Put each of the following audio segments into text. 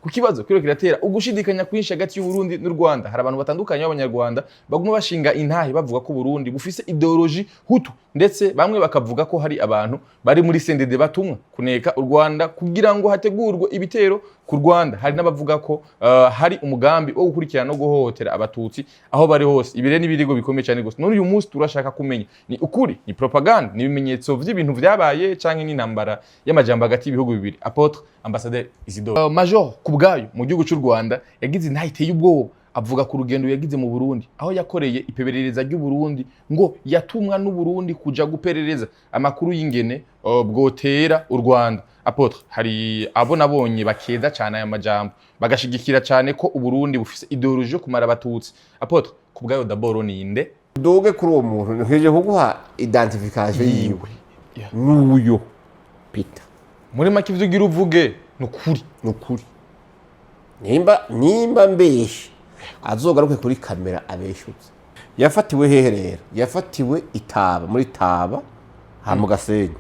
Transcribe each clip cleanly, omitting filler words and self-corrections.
Ku kibazo kiro kiratera ugushidikanya kwinshi hagati y'u Burundi n'u Rwanda, hari abantu batandukanye b'Abanyarwanda baguma bashinga intahe bavuga ko Burundi bufise idéologie hutu, ndetse bamwe bakavuga ko hari abantu bari muri CNDD batumwa kuneka u Rwanda kugira ngo hategurwe ibitero ku Rwanda. Hari n'abavuga ko hari umugambi wo gukurikirana no guhohotera Abatutsi aho bari hose. Ibi rero ni ibirego bikomeye cyane gose. None uyu munsi turashaka kumenya: ni ukuri, ni propaganda, ni ibimenyetso vy'ibintu vyabaye, canke n'intambara y'amajambo hagati y'ibihugu bibiri? Apôtre Ambassadeur Isidore, Major Kubwayo mu gihugu cy'u Rwanda yagize intahe iteye ubwoba, avuga ku rugendo yagize mu Burundi aho yakoreye iperereza ry'u Burundi, ngo yatumwa n'u Burundi kuja guperereza amakuru y'ingene bwotera u Rwanda. Apôtre, hari abo nabonye bakeza cyane aya majambo, bagashigikira cyane ko u Burundi bufise idéologie yo kumara Abatutsi. Apôtre Kubwayo, d'abord ninde? Duge kuri uwo muntu, nkije kuguha identification yiwe. N'uyo Peter. Muri make, ivyo ugira uvuge ni ukuri? Ni ukuri. Nimba mbeshe, azogaruke kuri kamera abeshutse. Yafatiwe hehe rero? Yafatiwe Itaba, muri Taba ha mu Gasenyi.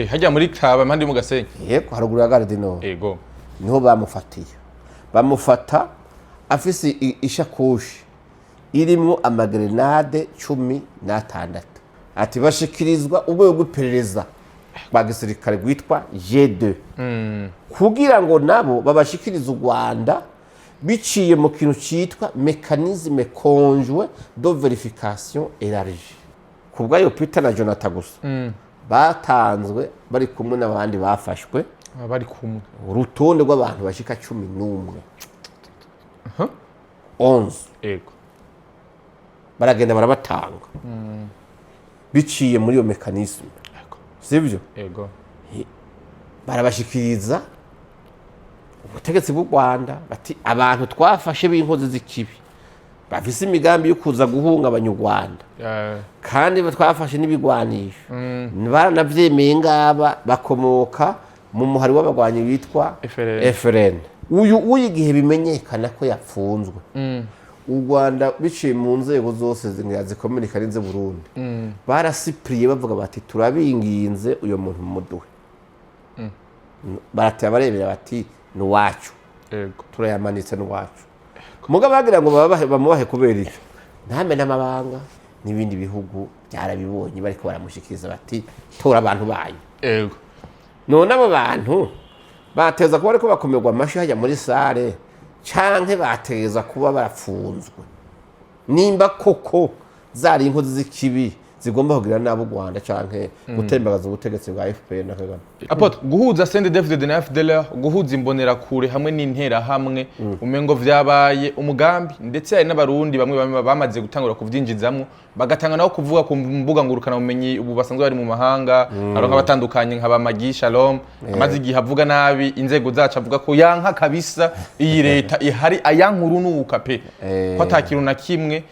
Hajya muri Taba impande yo mu Gasenyi? Yego, haruguru ya Gare du Nord. Niho bamufatiye. Bamufata afise ishakoshi irimwo amagrenade 16. Ati bashikirizwa urwego rw'iperereza rwa gisirikare rwitwa G2 kugira ngo nabo babashikirize u Rwanda biciye mu kintu cyitwa mécanisme conjoint de vérification élargie. Kubwayo Peter na Jonathan gusa batanzwe bari kumwe n'abandi bafashwe. Bari kumwe. Urutonde rw'abantu bashika 11, 11. Baragenda barabatanga biciye muri iyo mécanisme, sibyo? Ego. Barabashikiriza ubutegetsi bw'u Rwanda, bati abantu twafashe b'inkozi z'ikibi bafise imigambi yo kuza guhungabanya u Rwanda, kandi twafashe n'ibigwanisho, baranavyemeye, ngaba bakomoka mu muhari w'abagwanyi witwa FRN. FRN. Uyu igihe bimenyekana ko yapfunzwe, u Rwanda biciye mu nzego zose zikominika n'inze Burundi, barasipuriye bavuga bati turabinginze, uyo muntu mumuduhe. Barateba barebera, bati ni uwacu. Turayamanitse, n'uwacu. Mugabo bagira ngo bamubahe kubera icyo ntame n'amabanga n'ibindi bihugu byarabibonye, bariko baramushikiriza bati tora abantu banyu. None abo bantu bateza kuba ariko bakomerwa amashyi hajya muri salle, canke bateza kuba barapfunzwe nimba koko zari inkozi z'ikibi zigomba kugira nabi u Rwanda canke gutembagaza ubutegetsi bwa FPR na Kagame? Apôtre, guhuza CNDD-FDD na FDLR, guhuza Imbonerakure hamwe n'Interahamwe, umengo vyabaye umugambi, ndetse hari n'Abarundi bamwe bamwe bamaze gutangura kuvyinjizamwo, bagatanga nabo kuvuga ku mbuga ngurukana bumenyi ubu basanzwe bari mu mahanga. Hari nk'abatandukanye nka ba Magi Shalom, amaze igihe avuga nabi inzego zacu, avuga ko yanka kabisa iyi leta ihari, ayankurunuka pe, ko ata kintu na kimwe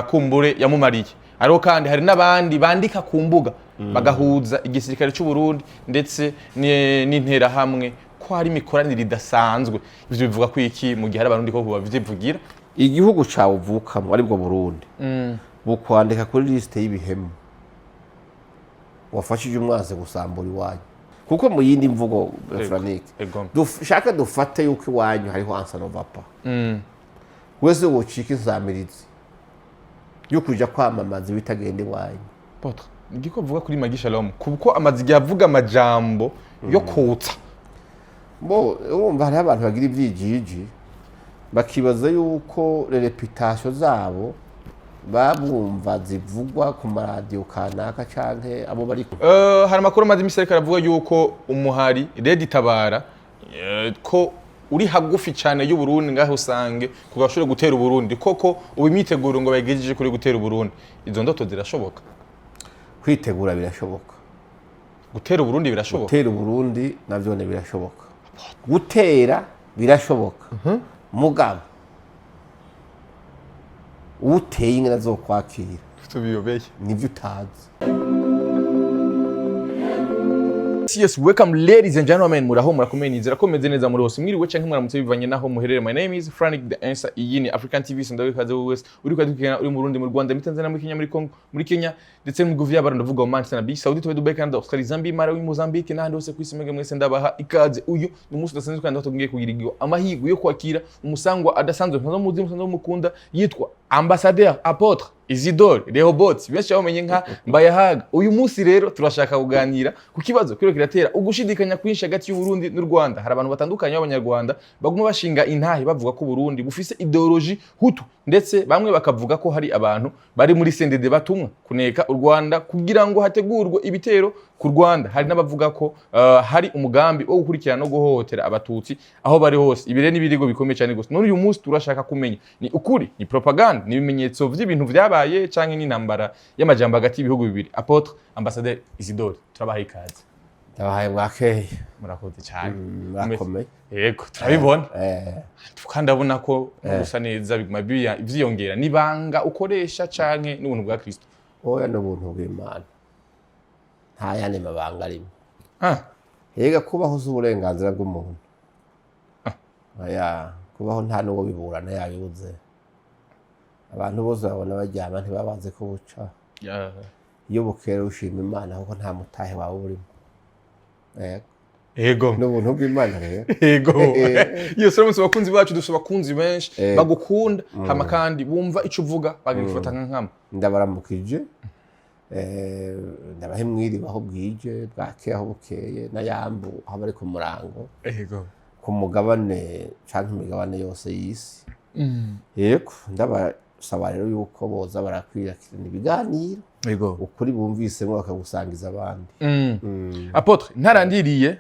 kumbure yamumariye. Ariko kandi hari n'abandi bandika ku mbuga bagahuza igisirikare cy'u Burundi ndetse n'Interahamwe, ko hari imikoranire idasanzwe. Ivyo bivuga ko iki mu gihe hari Abarundi ko bavyivugira? Igihugu cawe uvukamo, aribwo Burundi, bukwandika kuri liste y'ibihemu wafashije umwanzi gusambura iwanyu. Kuko mu yindi mvugo, Franike, dushaka dufate yuko iwanyu hariho ansanovapa, wese wocika insamirizi yo kuja kwamamaza ibitagenda iwanyu. Apôtre, ngiko vuga kuri Magi Shalom, kuko amaze igihe avuga amajambo yo kotsa. Bo urumva, hariho abantu bagira ivyijiji, bakibaza yuko réputation zabo babumva zivugwa ku maradiyo kanaka canke abo bari. Hari amakuru amaze imisi ariko aravuga yuko umuhari Red Tabara ko uri hagufi cyane y'u Burundi, ngaho usange kugira bashobore gutera Uburundi. Koko ubu imyiteguro ngo bayigejeje kuri gutera Uburundi. Izo ndoto zirashoboka? Kwitegura birashoboka. Gutera Uburundi birashoboka? Gutera Uburundi navyone birashoboka. Gutera birashoboka, mugabo uteye ingene azokwakira tubiyobeye nivyo utazi. Yes, welcome ladies and gentlemen. Muraho, murakomeye, nizera ko meze neza muri hose. Mwiriwe canke muramutse bivanye naho muherereye. My name is Frank the Answer. Iyi ni African TV. Sindawe ikaze wowe wese uri kwadukurikirana, uri mu Burundi, mu Rwanda, muri Tanzania, muri Kenya, muri Congo, muri Kenya ndetse mu bihugu vy'Abarabu, ndavuga Oman, Arabie Saoudite, Dubai, Canada, Australia, Zambia, Malawi, Mozambique n'ahandi hose ku isi. Mwebwe mwese ndabaha ikaze. Uyu ni umunsi udasanzwe kandi aho tugiye kugira amahirwe yo kwakira umusangwa adasanzwe ntazo muzi, musanzwe mukunda, yitwa Ambassadeur Apôtre Isidore Rehoboth, benshi bamenye nka Mbayahaga. Uyu munsi rero turashaka kuganira ku kibazo kiriko kiratera ugushidikanya kwinshi hagati y'u Burundi n'u Rwanda. Hari abantu batandukanye b'Abanyarwanda baguma bashinga intahe bavuga ko Burundi bufise idéologie hutu, ndetse bamwe bakavuga ko hari abantu bari muri CNDD batumwa kuneka u Rwanda kugira ngo hategurwe ibitero ku Rwanda. Hari n'abavuga ko hari umugambi wo gukurikirana no guhohotera Abatutsi aho bari hose. Ibi rero n'ibirigo bikomeye cyane gose. None uyu munsi turashaka kumenya: ni ukuri, ni propaganda, ni ibimenyetso vy'ibintu vyabaye, canke n'intambara y'amajambo hagati y'ibihugu bibiri? Apôtre Ambassadeur Isidore, turabaha ikaze. Ndabahaye bwakeye. Murakoze cyane. Murakomeye. Yego, turabibona. Kandi ndabona ko gusa neza biguma vyiyongera. Nibanga ukoresha canke n'ubuntu bwa Kristo? Oya, n'ubuntu bw'Imana, nta yandi mabanga arimo. Ah. Yega, kubaho si uburenganzira bw'umuntu. Oya, kubaho nta n'uwo biburana yabibuze. Abantu bose babona baryama ntibabanze ko buca. Iyo bukera ushima Imana kuko nta mutahe wawe urimo. Yego. N'ubuntu bw'Imana rero. Yego. Yes, uramutse abakunzi bacu, dufite abakunzi benshi bagukunda, hama kandi bumva ico uvuga bagifata nka nkama. Ndabaramukije, ndabahe mwiriwe aho bwije, bwakeye aho bukeye, n'ayambu aho bari ku murango, ku mugabane canke imigabane yose y'isi. Yego, ndabasaba rero yuko boza barakwirakwirana ibiganiro, ukuri bumvisemo bakagusangiza abandi. Apôtre, ntarandiriye,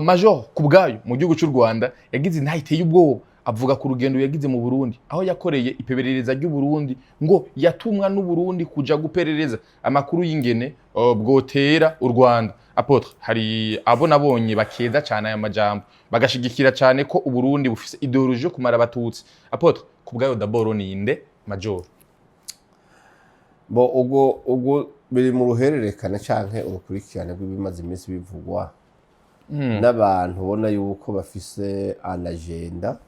Major Kubwayo mu gihugu cy'u Rwanda yagize intahe iteye ubwoba, avuga ku rugendo yagize mu Burundi aho yakoreye iperereza ry'u Burundi, ngo yatumwa n'u Burundi kuja guperereza amakuru y'ingene bwotera u Rwanda. Apôtre, hari abo nabonye bakeza cyane aya majambo, bagashigikira cyane ko u Burundi bufise idéologie yo kumara Abatutsi. Apôtre Kubwayo, d'abord ninde Major? Bo ubwo biri mu ruhererekane canke urukurikirane rw'ibimaze iminsi bivugwa n'abantu ubona yuko bafise an agenda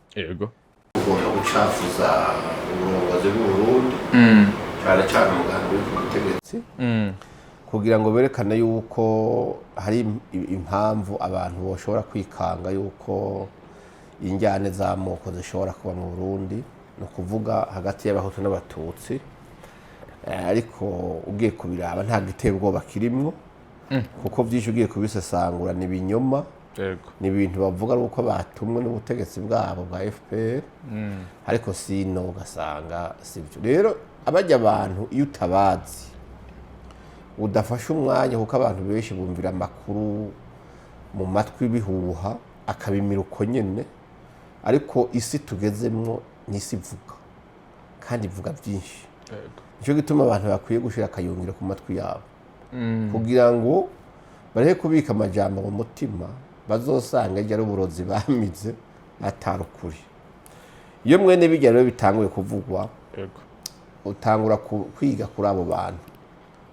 ugomba gucafuza uburongozi bw'Uburundi, cyane cyane umugambi uri ku butegetsi, kugira ngo berekane yuko hari impamvu abantu boshobora kwikanga yuko injyane z'amoko zishobora kuba mu Burundi, ni ukuvuga hagati y'Abahutu n'Abatutsi. Ariko ugiye kubiraba nta giteye ubwoba kirimwo, kuko byinshi ugiye kubisesangura ni ibinyoma. Ni ibintu bavuga ari uko batumwe n'ubutegetsi bwabo bwa FPR, ariko sino ugasanga sibyo. Rero abajya abantu iyo utabazi, udafashe umwanya, kuko abantu benshi bumvira amakuru mu matwi bihuha, akabimira uko nyene. Ariko isi tugezemwo ni isi ivuga, kandi ivuga byinshi. Nicyo gituma abantu bakwiye gushyira akayungiro ku matwi yabo kugira ngo bareke kubika amajambo mu mutima, bazosanga iryo ari uburozi bamize atari ukuri. Iyo mwene bijya rero bitanguye kuvugwa, utangura kwiga kuri abo bantu.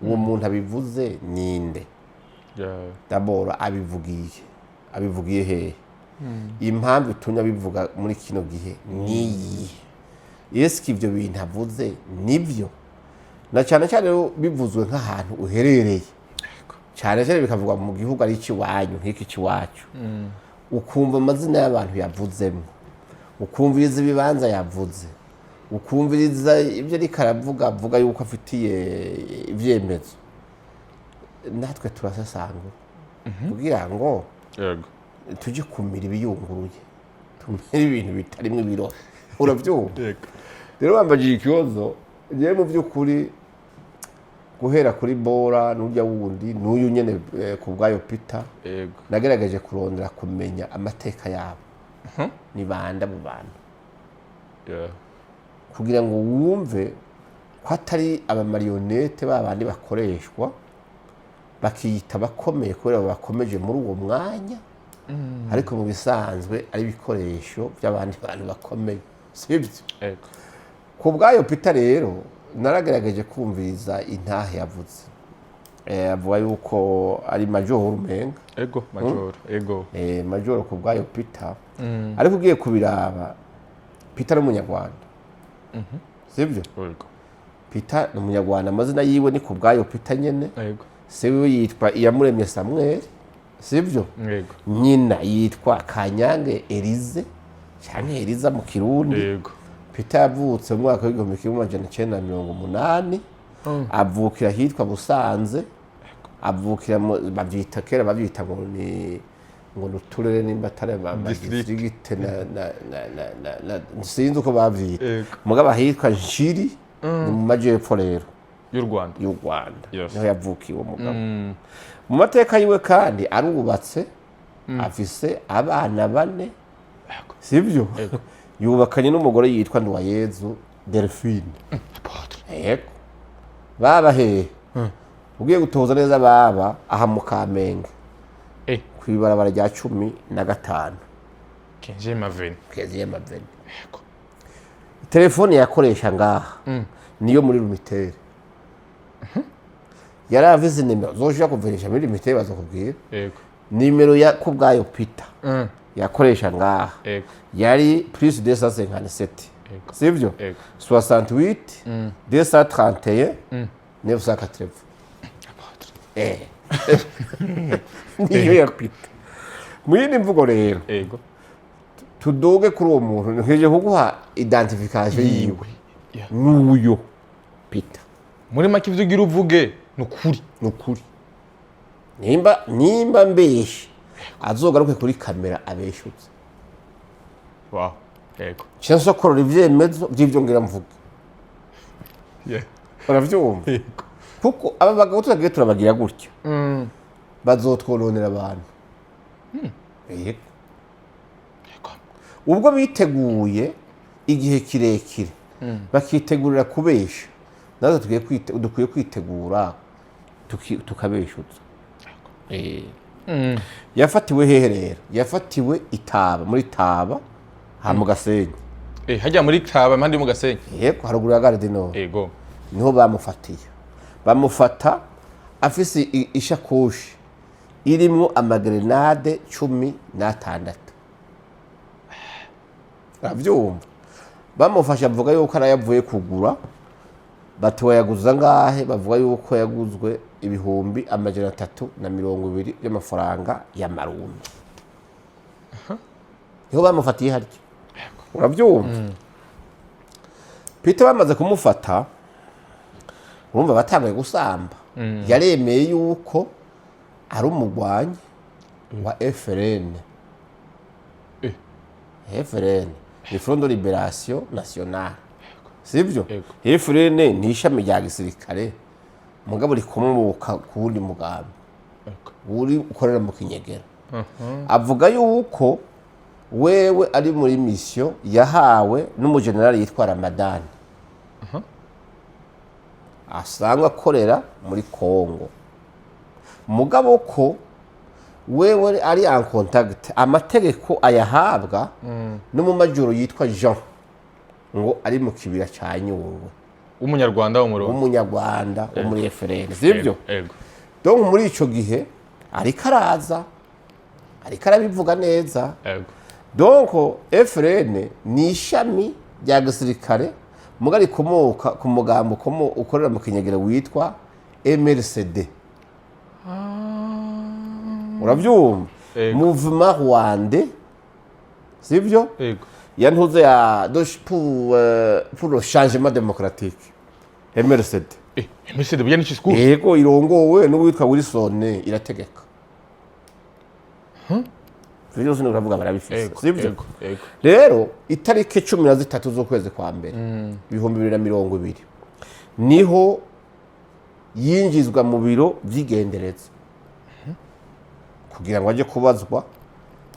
Uwo muntu abivuze ninde? D'abord abivugiye hehe? Impamvu itumye abivuga muri kino gihe niyihe? Eske ibyo bintu avuze nibyo? Na cyane cyane rero bivuzwe nk'ahantu uherereye, cyane cyane bikavugwa mu gihugu ari icy'iwanyu nk'iki cy'iwacu, ukumva amazina y'abantu yavuzemo, ukumviriza ibibanza yavuze, ukumviriza ibyo ariko aravuga, avuga yuko afitiye ibyemezo, natwe turasesangura kugira ngo tujye kumira ibiyunguruye, tumire ibintu bitarimo ibiro, urabyumva? Yego. Rero wambajije ikibazo. Njyewe mu by'ukuri, guhera kuri Bora n'urya wundi n'uyu nyene, ku bwayo Peter, nagerageje kurondera kumenya amateka yabo, ni bande abo bantu, kugira ngo wumve ko atari abamarionnettes ba bandi bakoreshwa bakiyita bakomeye kubera bakomeje muri uwo mwanya, ariko mu bisanzwe ari ibikoresho by'abandi bantu bakomeye, sibyo? Yego. Ku bwayo Peter rero, naragerageje kumviriza intahe yavuze. Avuga yuko ari majoro umenga. Ego, majoro, ego. Majoro Kubwayo Peter. Ariko ugiye kubiraba, Peter ni Umunyarwanda, sibyo? Ego. Peter ni Umunyarwanda, amazina yiwe ni Kubwayo Peter nyene. Se wiwe yitwa Iyamuremye Samuel, sibyo? Ego. Nyina yitwa Kanyange Elize canke Eliza mu Kirundi. Peter yavutse mu mwaka w'1980, avukira ahitwa Busanze, avukira bavyita, kera bavyita ngo ni uturere, nimba atari District. district na sinzi uko bavyita. Mugabo ahitwa Nshiri ni mu majepfo rero y'u Rwanda. y'u Rwanda. Niho yavukiye uwo mugabo. Mu mateka yiwe kandi arubatse, afise abana bane, sibyo? Yubakanye n'umugore yitwa Nduwayezu Delphine. Apôtre. Yego. Baba hehe? Ugiye gutoza neza, baba aha mu Kamenge, kw'ibarabara rya 15. Quinzième avenue. Quinzième avenue. Telefone yakoresha ngaha niyo muri Lumitel. Yari afise nimero zoshobora kuverisha muri Lumitel, bazokubwira. Nimero ya Kubwayo Peter yakoresha ngaha yari plus 257, sivyo? Ego. 68 231 980. Apôtre. Niyo ya Peter. Mu yindi mvugo rero, tuduge kuri uwo muntu nkeje kuguha identification yiwe. N'uyo Peter. Muri make, ivyo ugira uvuge ni ukuri? Ni ukuri. Nimba mbeshe, azogaruke kuri kamera abeshutse. Wow, ego. Nca nsokorora ivyemezo vy'ivyo ngira mvuge. Uravyumva? Ego. Kuko aba bagabo turagiye turabagira gutya, bazotwononera abantu. Yego. Ubwo biteguye igihe kirekire, bakitegurira kubesha, natwe dukwiye kwitegura tukabeshuza. Yafatiwe hehe rero? Yafatiwe Itaba, muri Taba ha mu Gasenyi. Hajya muri Taba, impande yo mu Gasenyi. Yego, haruguru ya Gare du Nord. Niho bamufatiye. Bamufata afise ishakoshi irimwo amagrenade 16. Uravyumva? Bamufashe avuga yuko arayavuye kugura. Bati: "Wayaguze angahe?" Bavuga yuko yaguzwe 320,000 by'amafaranga y'Amarundi. Niho bamufatiye harya. Uravyumva? Peter bamaze kumufata, urumva batanguye gusamba. Yaremeye yuko ari umugwanyi wa FRN. FRN ni Front de Libération Nationale, sivyo? Yego. FRN ni ishami rya gisirikare, mugabo rikomoka ku wundi mugambi uri ukorera mu kinyegera. Avuga yuko wewe ari muri mission yahawe n'umujenerali yitwa Ramadani, asanzwe akorera muri Congo, mugabo ko wewe ari en contact, amategeko ayahabwa n'umumajoro yitwa Jean, ngo ari mu kibira ca Nyungwe. W'Umunyarwanda w'Umurundi. W'Umunyarwanda wo muri FRN, sivyo? Ego. Donc muri ico gihe ariko araza, ariko arabivuga neza. Donc FRN ni ishami rya gisirikare, muga rikomoka ku mugambo ukorera mu kinyegera witwa MRCD. Uravyumva? Ego. Mouvement Rwandais, sivyo? Ego. Ya ntuze ya pour le changement démocratique, MRCD. MRCD burya ni school. Yego, irongowe n'uwitwa Wilson, irategeka ivyo byose, ni uravuga barabifise, sivyo? Ego, ego. Rero itariki 13 z'ukwezi kwa mbere 2020 niho yinjizwa mu biro vy'igendereza kugira ngo ajye kubazwa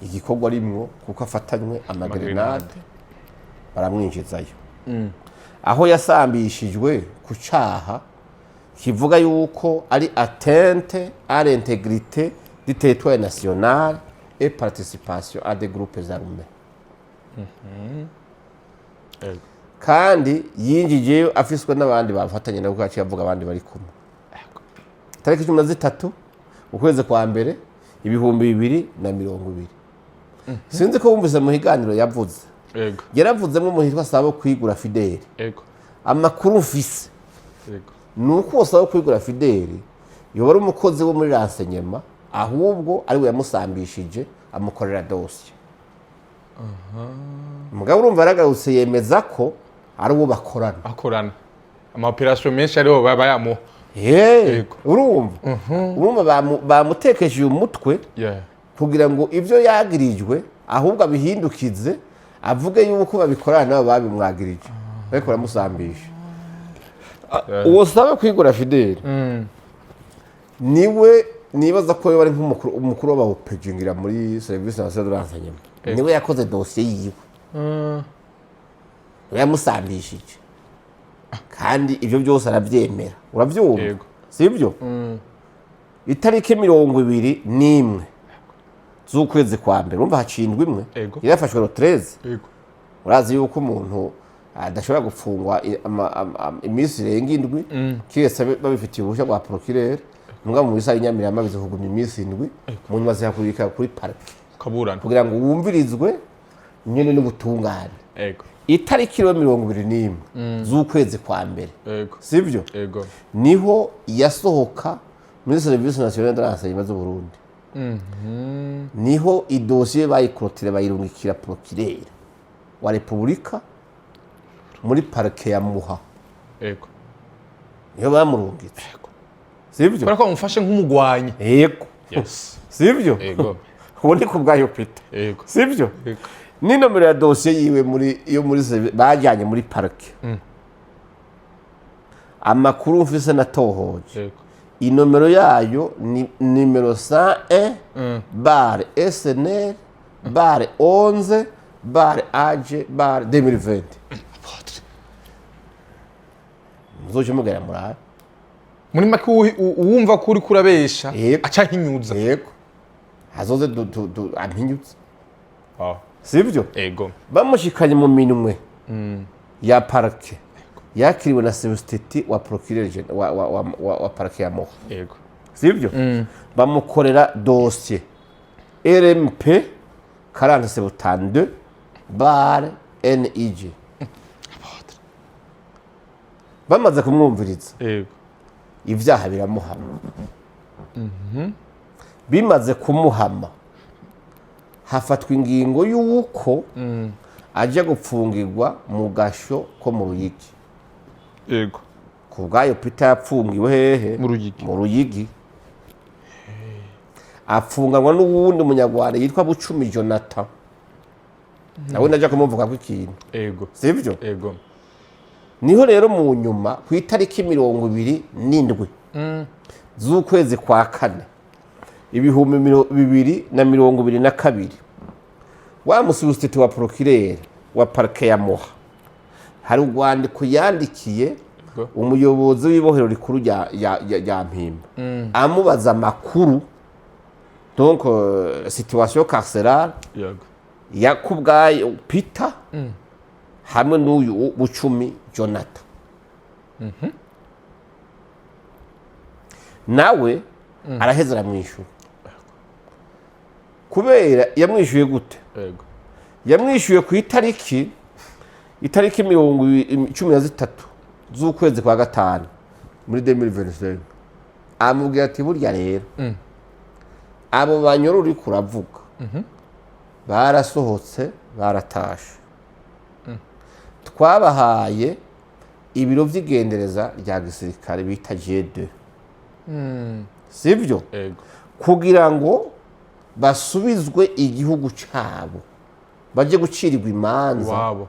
igikorwa arimwo, kuko afatanywe amagrenade. Baramwinjizayo, aho yasambishijwe ku caha kivuga yuko ari atteinte à l'intégrité du territoire national et participation à des groupes armés. Kandi yinjijeyo afiswe n'abandi bafatanye nabo, kuko yaciye avuga abandi bari kumwe. Tariki 13 ukwezi kwa mbere 2020. Sinzi ko wumvise mu higaniro yavuze. Yego. Yaravuzemo umuntu yitwa Sabo Kwigura Fideli. Amakuru mfise ni uko uwo Sabo Kwigura Fideli yoba ari umukozi wo muri renseignement, ahubwo ari we yamusambishije, amukorera dosiye. Mugabo urumva yaragarutse yemeza ko ari uwo bakorana. Akorana ama opérations menshi, ariho baba yamuha. Urumva bamutekesheje umutwe kugira ngo ibyo yagirijwe ahubwo abihindukize, avuge yuko babikorana nabo babimwagirije, ariko baramusambisha. Uwo Saba Kwigura Fideli niwe nibaza ko ari nk'umukuru, umukuru w'abawupejingira muri service nationale de renseignement. Niwe yakoze dosiye yiwe, niwe yamusambishije, kandi ibyo byose arabyemera, urabyumva? Yego. Sibyo? Itariki 21 z'ukwezi kwa mbere, urumva hacindwa imwe. Yarafashwe le 13. Urazi yuko umuntu adashobora gufungwa iminsi irenga 7, kiretse babifitiye uruhushya rwa procureur. Mbwa mu isaha y'Inyamirama bize kugumya iminsi 7, mu nyuma zihakubika kuri parquet kaburana kugira ngo wumvirizwe nyine n'ubutungane. Itariki rero 21 z'ukwezi kwa mbere, sibyo? Yego. Niho yasohoka muri service nationale de renseignement z'u Burundi, niho idosiye bayikorotire, bayirungikira procureur wa Repubulika muri parquet ya Muha. Niho bamurungitse, sibyo? Kubera ko bamufashe nk'umugwanyi. Yego. Sibyo? Yego. Ubu ni ku bwayo Peter. Yego. Sibyo? Yego. N'inomero ya dosiye yiwe muri yo muri bajyanye muri parquet, amakuru mfise natohoje, inomero yayo ni nimero 101 barre SNR barre 11 barre AG barre 2020. Muzoce mugera murabe. Muri make uwumva ko uriko urabesha aca hinyuza. Yego, hazoze ampinyutse, sibyo? Yego. Bamushikanye mu minwe ya parquet, yakiriwe na substitut wa procureur wa parquet ya Muha. Sibyo? Bamukorera dosiye RMP 4072 barre NIG. Bamaze kumwumviriza, ibyaha biramuhama. Bimaze kumuhama, hafatwa ingingo y'uko ajya gupfungirwa mu gasho ko mu Ruyigi. Ku bwayo Peter yapfungiwe hehe? Mu Ruyigi. Mu Ruyigi, apfunganwa n'uwundi munyarwanda yitwa Bucumi Jonathan, nawe najya kumuvuga ko ikintu. Sibyo? Yego. Niho rero mu nyuma, ku itariki 27 z'ukwezi kwa kane 2022, wa mu substitut wa procureur wa parquet ya Muha hari urwandiko yandikiye umuyobozi w'ibohero rikuru rya Mpimba, amubaza amakuru, donc situation carcérale ya Kubwayo Peter hamwe n'uyu Bucumi Jonathan. Nawe araheza aramwishyura. Kubera yamwishyuye gute? Yamwishyuye ku itariki 13 z'ukwezi kwa gatanu muri 2025, amubwira ati: "Burya rero abo banyoro uri kuravuga barasohotse, baratashe, twabahaye ibiro by'igendereza rya gisirikare bita G2, sibyo?" Yego. "Kugira ngo basubizwe igihugu cyabo, bajye gucirirwa imanza iwabo."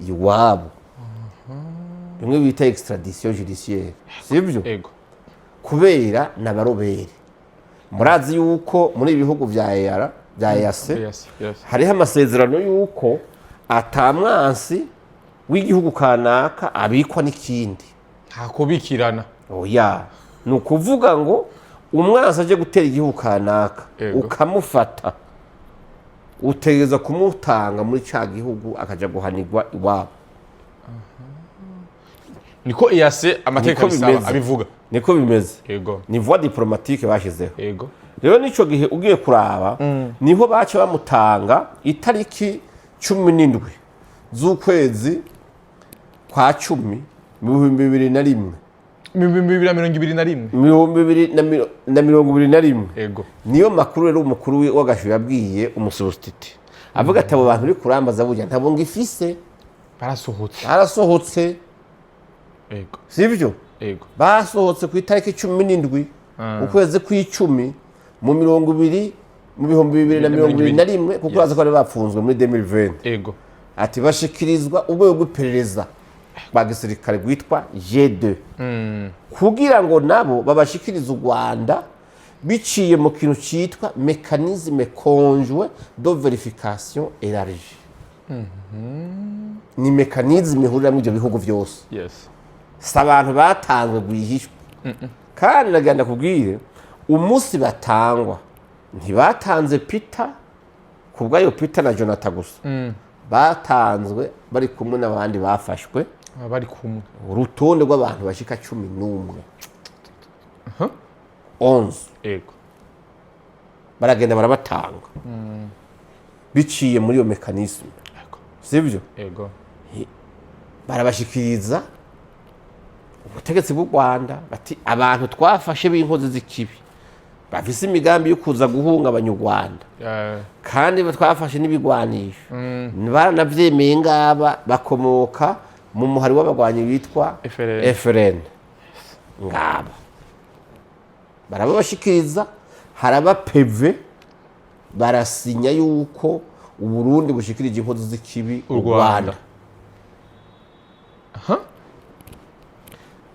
Iwabo, bimwe bita extradition judiciaire, sibyo? Yego. Kubera n'abarobere, murazi yuko muri ibi bihugu bya EAR, bya EAC, hariho amasezerano yuko atamwansi w'igihugu kanaka abikwa n'ikindi. Nta kubikirana. Oya, ni ukuvuga ngo umwansi aje gutera igihugu kanaka, ukamufata, utegereza kumutanga muri cya gihugu, akaja guhanirwa iwabo. Niko EAC amategeko Niko abisaba, bimeze. abivuga. Niko bimeze. Ni voie diplomatique bashyizeho. Rero n'ico gihe ugiye kuraba, niho baca bamutanga itariki 17 z'ukwezi kwa 10 mu 2001. Mu 2021. Mu 2021. Niyo makuru rero umukuru w'agashu yabwiye umusubstitut, avuga ati: "Abo bantu uri kurambaza burya ntabwo ngifise." Barasohotse. Barasohotse. Sivyo? Ego. Basohotse ku itariki 17 ukwezi kw'icumi mu mirongo ibiri mu 2021, kuko bazi ko bari bapfunzwe muri 2020. Ati bashikirizwa urwego rw'iperereza rwa gisirikare rwitwa G2 kugira ngo nabo babashikirize u Rwanda biciye mu kintu cyitwa mécanisme conjoint de vérification élargie. Ni mécanisme ihuriramo ibyo bihugu byose. Si abantu batanzwe rwihishwa. Kandi nagira kubwire, umunsi batangwa ntibatanze Peter ku bwayo, Peter na Jonathan gusa. Batanzwe bari kumwe n'abandi bafashwe. Baba bari kumwe. Urutonde rw'abantu bashika 11, 11. Baragenda barabatanga biciye muri iyo mécanisme. Sibyo? Ego. Barabashikiriza ubutegetsi bw'u Rwanda, bati: "Abantu twafashe b'inkozi z'ikibi bafise imigambi yo kuza guhungabanya u Rwanda, kandi twafashe n'ibigwanisho, baranavyemeye, ngaba bakomoka mu muhari w'abagwanyi witwa FRN. FRN, ngaba." Barababashikiriza, haraba PV, barasinya yuko Uburundi bushikirije inkozi z'ikibi U u Rwanda. Rwanda.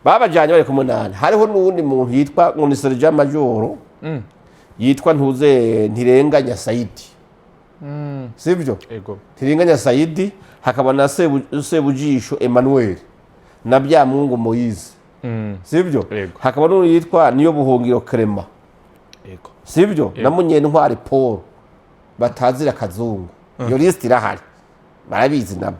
Babajanye bari ku munani. Hariho n'uwundi muntu yitwa ngo ni sergent major, yitwa ntuze Ntirenganya Saidi, sibyo? Ego. Ntirenganya Saidi, hakaba na Sebujisho Emmanuel na Byamungu Moise, sibyo? Yego. Hakaba n'undi yitwa Niyo Buhungiro Clement, sibyo, na Munyentwari Paul batazira Kazungu. Iyo lisite irahari, barabizi nabo.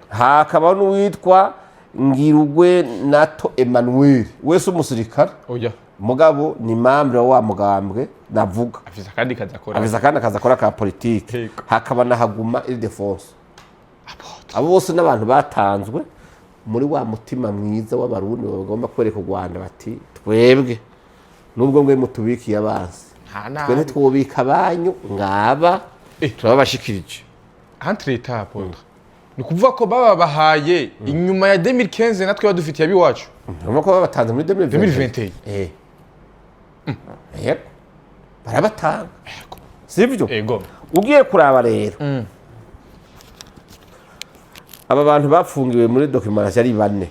Hakaba n'uwitwa Ngirugwe Nato Emmanuel, wese umusirikare, Oya. mugabo ni membre wa mugambwe navuga. Afise akandi kazi akora. Afise akandi akazi akora ka politike. Hakaba na Haguma Ildefonso. Abo bose n'abantu batanzwe muri wa mutima mwiza w'Abarundi bagomba kwereka u Rwanda bati: "Twebwe nubwo mwe mutubikiye abansi, Nta twe nabi. ntitwubika abanyu, ngaba turababashikirije." Entre état, apôtre, ni ukuvuga ko baba bahaye inyuma ya 2015, natwe badufitiye abiwacu. Urumva ko babatanze muri 2021. 2021. Yego, barabatanga, sibyo? Ego. Ugiye kuraba rero, aba bantu bapfungiwe muri documentation ari bane.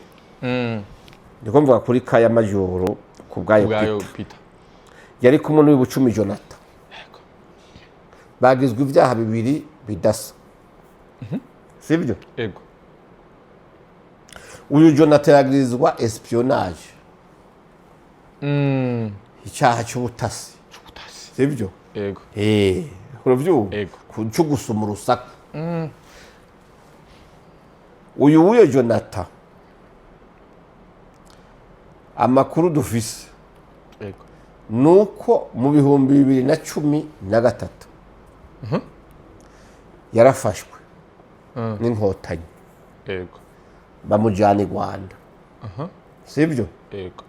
Niko mvuga kuri kaya majoro ku bwayo. Ubwayo. Peter. Peter. Yari kumwe n'ubucumi Jonathan. Bagizwe ibyaha bibiri bidasa, sibyo? Ego. Uyu Jonathan yagirizwa espionnage, icyaha cy'ubutasi. Ubutasi. Sibyo? Ego. Urabyumva? Ego. Cyo gusoma urusaku. Uyu w'uyo Jonathan, amakuru dufise nuko mu 2013 yarafashwe n'Inkotanyi, bamujyana i Rwanda, sibyo? Ego.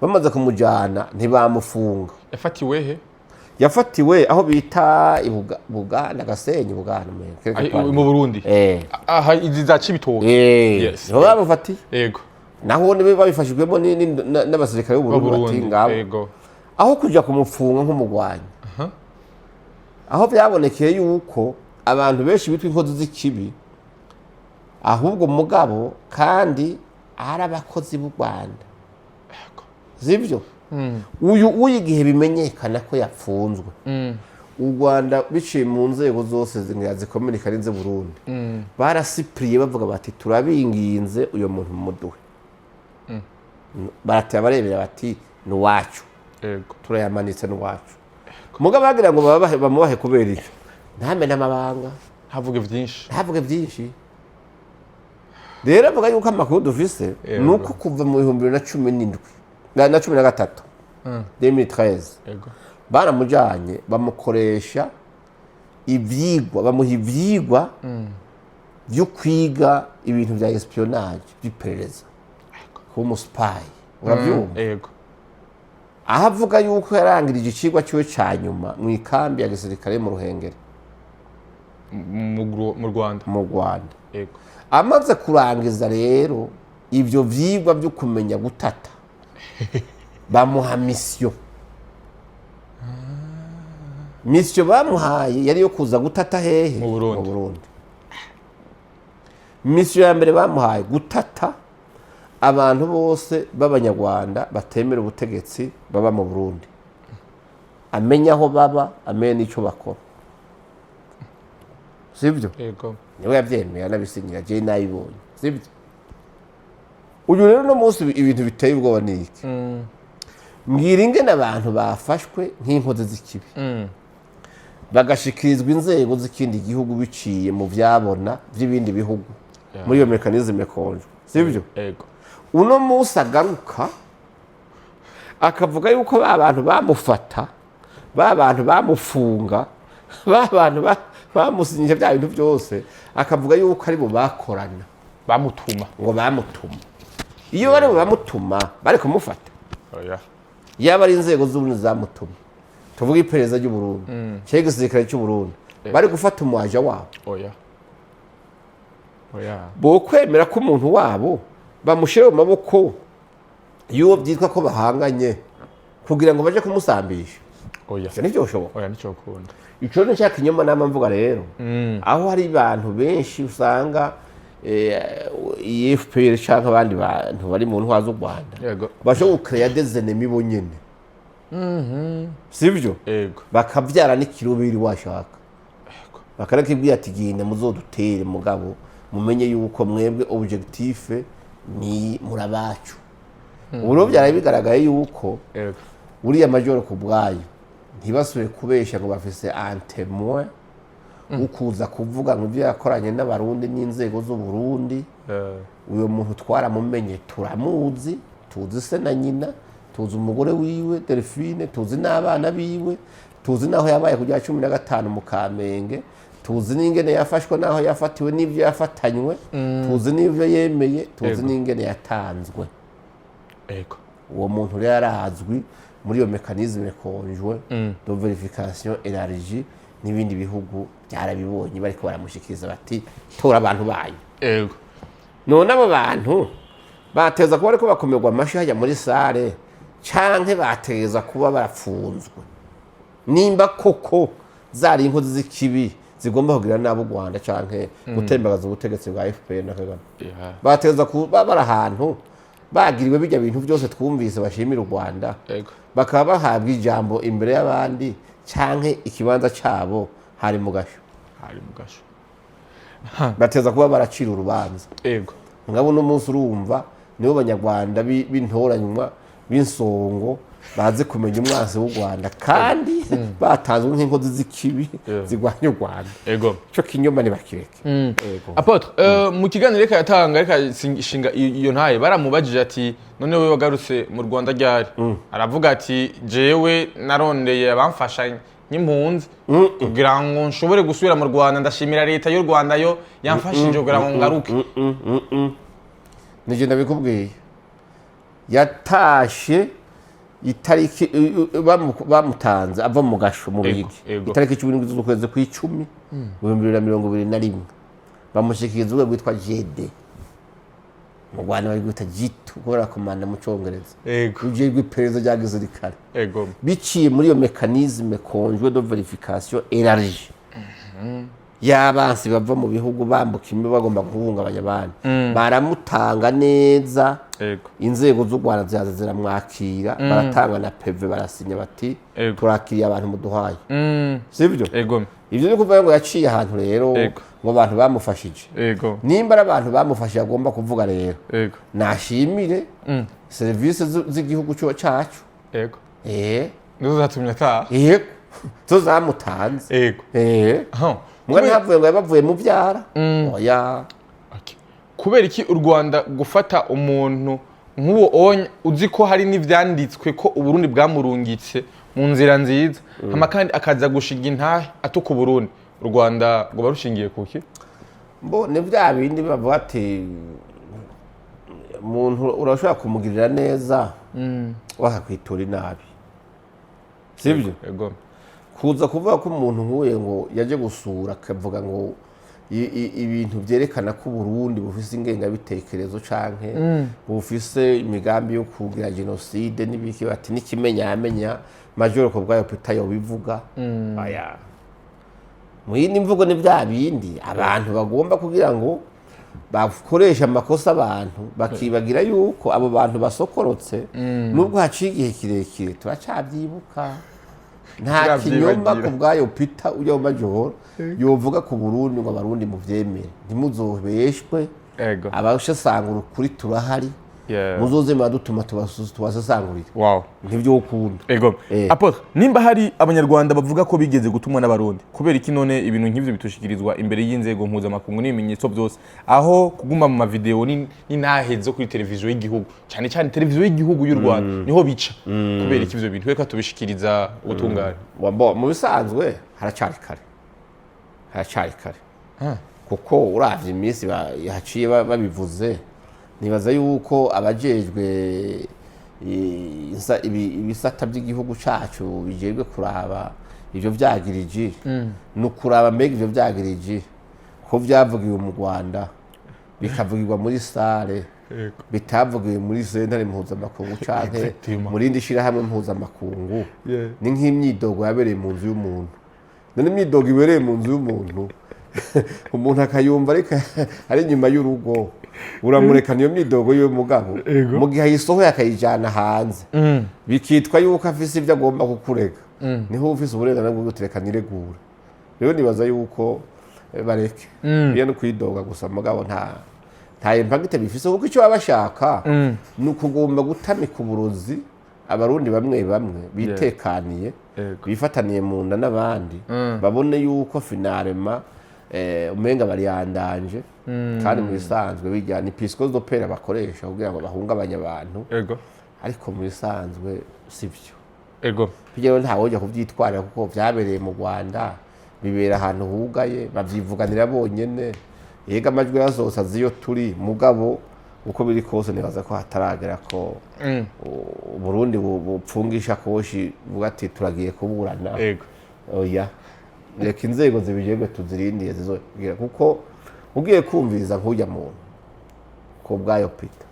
Bamaze kumujyana ntibamufunga. Yafatiwe he? Yafatiwe aho bita i Buganda, Gasenyi, Buganda. Mu Burundi? Eh. Aha izi za Cibitoke? Eh. Yes. Niho bamufatiye. Naho nibe babifashijwemo n'abasirikare b'u Burundi, bati: Burundi. "Ngabo." Aho kujya kumufunga nk'umugwanyi, aho byabonekeye yuko abantu benshi bitwa inkozi z'ikibi, ahubwo mugabo kandi ari abakozi b'u Rwanda, sibyo? Uyu igihe bimenyekana ko yapfunzwe, u Rwanda biciye mu nzego zose zikominika n'inze Burundi, barasipuriye bavuga bati: "Turabinginze, uyo muntu mumuduhe." Barateba barebera bati: "Ni uwacu." "Turayamanitse, ni uwacu." Mugabo bagira ngo bamubahe kubera icyo? Ntamenye amabanga. Ntavuge byinshi. Ntavuge byinshi. Rero avuga yuko amakuru dufise Yego. ni uko kuva mu 2017 na 13, 2013, baramujanye, bamukoresha ivyigwa, bamuha ivyigwa vyo kwiga ibintu vya espionnage, vy'iperereza, kuba umu spy, uravyumva? Yego. Aho avuga yuko yarangirije icigwa ciwe ca nyuma mu ikambi ya gisirikare mu Ruhengeri. Mu Rwanda. Mu Rwanda. Amaze kurangiza rero ivyo vyigwa vyo kumenya gutata, bamuha mission. Mission bamuhaye yari yo kuza gutata hehe? Mu Burundi. Mu Burundi. Mission ya mbere bamuhaye, gutata abantu bose b'Abanyarwanda batemera ubutegetsi baba mu Burundi, amenya aho baba, amenye n'icyo bakora, sibyo? Yego. Niwe yabyemeye, anabisinyira, jewe nayibonye, sibyo? Uyu rero uno munsi ibintu biteye ubwoba ni iki? Mbwira ingene abantu bafashwe nk'inkozi z'ikibi, bagashikirizwa inzego z'ikindi gihugu biciye mu vyabona by'ibindi bihugu muri iyo mécanisme conjoint, sibyo? Yego. Uno munsi agaruka akavuga yuko ba bantu bamufata, ba bantu bamufunga, ba bantu bamusinyisha bya bintu byose, akavuga yuko ari bo bakorana. Bamutuma. Ngo bamutuma. Iyo bari bo bamutuma, bari kumufata? Oya. Yaba ari inzego z'Uburundi zamutuma, tuvuge iperereza ry'Uburundi cyangwa igisirikare cy'Uburundi, bari gufata umuwaja wabo? Oya, oya. Bo kwemera ko umuntu wabo bamushyira mu maboko y'uwo byitwa ko bahanganye kugira ngo baje kumusambisha? Oya. Ivyo ntivyoshoboka. Oya, nicokunda. Ico ni cya kinyoma nama mvuga rero, aho hari abantu benshi usanga iyi FPR canke abandi bantu bari mu ntwaro z'u Rwanda bashobora gu créer des ennemis bo nyene, sivyo? Yego. Bakavyara n'ikirubiri washaka, bakarakibwira ati: "Genda muzodutere, mugabo mumenye yuko mwebwe objectif ni murabacu." Ubu rero byaraye bigaragaye yuko uriya majoro ku bwayo ntibasubire kubesha ngo bafise un témoin ukuza kuvuga ngo ibyo yakoranye n'Abarundi n'inzego z'Uburundi. Uyo muntu twaramumenye, turamuzi, tuzi se na nyina, tuzi umugore wiwe Delphine, tuzi n'abana biwe, tuzi n'aho yabaye kujya 15 mu Kamenge, tuzi n'ingene yafashwe, n'aho yafatiwe, n'ibyo yafatanywe, tuzi n'ibyo yemeye, tuzi n'ingene yatanzwe. Uwo muntu rero arazwi muri iyo mécanisme conjoint de vérification élargie, n'ibindi bihugu byarabibonye, bariko baramushikiriza bati: "Tora abantu banyu." None abo bantu bateza kuba ariko bakomerwa amashyi hajya muri salle, canke bateza kuba barapfunzwe, nimba koko zari inkozi z'ikibi zigomba kugira nabi u Rwanda canke gutembagaza ubutegetsi bwa FPR na Kagame? Bateza kuba bari ahantu bagiriwe bijya bintu byose twumvise bashimira u Rwanda, bakaba bahabwa ijambo imbere y'abandi, canke ikibanza cabo hari mu gasho? Hari mu gasho. Bateza kuba baracira urubanza. Ngabo uno munsi urumva nibo Banyarwanda b'intoranywa, b'insongo, bazi kumenya umwansi w'u Rwanda, kandi batanzwe nk'inkozi z'ikibi zirwanya u Rwanda. Ico kinyoma ntibakireke. Yego. Apôtre, mu kiganiro reka yatanga, reka shinga iyo ntaye, baramubajije ati: "None wewe wagarutse mu Rwanda ryari?" Aravuga ati: "Jewe narondeye abamfasha nk'impunzi kugira ngo nshobore gusubira mu Rwanda. Ndashimira leta y'u Rwanda yo yamfashije kugira ngo ngaruke." Nije ndabikubwiye, yatashe itariki bamutanze ava mu gasho mu Bigi, itariki 17 z'ukwezi kw'icumi 2021, bamushikiriza urwego rwitwa GD, mu Rwanda bari gwita G2 kubera komanda mu Congereza, rujejwe iperereza rya gisirikare, biciye muri iyo mécanisme conjoint de vérification élargie y'abansi bava mu bihugu bambuka imbibe bagomba guhungabanya abandi, baramutanga neza. Inzego z'u Rwanda ziraza ziramwakira, baratanga na PV, barasinya bati: "Turakiriye abantu muduhaye." Sibyo? Ego. Ibyo ni ukuvuga ngo yaciye ahantu rero ngo abantu bamufashije. Nimba ari abantu bamufashije agomba kuvuga rero, nashimire serivisi z'igihugu cyacu. Nizo zatumye ataha. Yego, zo zamutanze. Aha. Mbwa ntavuye ngo yabavuye mu byara, oya. Okay. Kubera iki u Rwanda gufata umuntu nk'uwo onya, uzi ko hari n'ivyanditswe ko Uburundi bwamurungitse mu nzira nziza, hama kandi akaza gushinga intahe atuka Uburundi, u Rwanda ngo barushingiye kuki? Bo ni bya bindi bavuga ati umuntu urashobora kumugirira neza, wakakwitura inabi, sibyo? Ego. Kuza kuvuga ko umuntu nk'uye ngo yaje gusura, akavuga ngo ibintu byerekana ko Uburundi bufise ingengabitekerezo canke bufise imigambi yo kugira jenoside n'ibiki, bati n'ikimenyamenya Major Kubwayo Peter yobivuga. Aya mu yindi mvugo, ni bya bindi abantu bagomba kugira ngo bakoresha amakosa, abantu bakibagira yuko abo bantu basokorotse. Nubwo haciye igihe kirekire, turacabyibuka, nta kinyoma. Turavyibagira. Ku bwayo Peter ujya mu majoro yovuga ku Burundi ngo Abarundi muvyemere, ntimuzobeshwe. Abashasangura ukuri turahari. Muzoze muradutuma tubasesangurire. Ntivyokunda. Ego. Apôtre, nimba hari Abanyarwanda bavuga ko bigeze gutumwa n'Abarundi, kubera iki none ibintu nk'ivyo bitushikirizwa imbere y'inzego mpuzamakungu n'ibimenyetso byose, aho kuguma mu mavideo n'intahe zo kuri televiziyo y'igihugu, cyane cyane televiziyo y'igihugu y'u Rwanda niho bica? Kubera iki ivyo bintu reka tubishikiriza ubutungane? Bo, mu bisanzwe haracari kare, haracari kare, kuko uravye iminsi haciye babivuze, nibaza yuko abajejwe ibisata by'igihugu cacu bijejwe kuraba ivyo vyagiriji, ni ukuraba mbega ivyo vyagiriji ko vyavugiwe mu Rwanda, bikavugirwa muri salle, bitavugiwe muri sentare mpuzamakungu canke mu rindi shirahamwe mpuzamakungu. Ni nk'imyidogo yabereye mu nzu y'umuntu. None imyidogo ibereye mu nzu y'umuntu, umuntu akayumva ariko ari inyuma y'urugo, uramureka niyo myidogo y'uwo mugabo? Mu gihe ayisohoye akayijana hanze, bikitwa yuko afise ibyo agomba kukurega, niho uba ufise uburenganzira bwo gutereka niregura. Rero nibaza yuko bareke iyo no kwidoga gusa, mugabo nta impact bifise, kuko icyo baba bashaka ni ukugomba gutamika uburozi Abarundi bamwe bamwe bitekaniye, bifataniye mu nda n'abandi, babone yuko finalement umenga bariyandanje, kandi mu bisanzwe bijya ni psychose de peur bakoresha kugira ngo bahungabanye abantu. Ariko mu bisanzwe si byo. Bijya rero ntawe ujya kubyitwarira, kuko byabereye mu Rwanda, bibera ahantu hugaye, babyivuganira bonyene. Yega amajwi yasohotse azi iyo turi, mugabo uko biri kose nibaza ko hataragera ko Uburundi bupfunga ishakoshi buvuga ati turagiye kuburana. Oya, reka inzego zibijejwe tuzirindiye zizogira, kuko ugiye kumviriza nk'ujya muntu ko bwayo Peter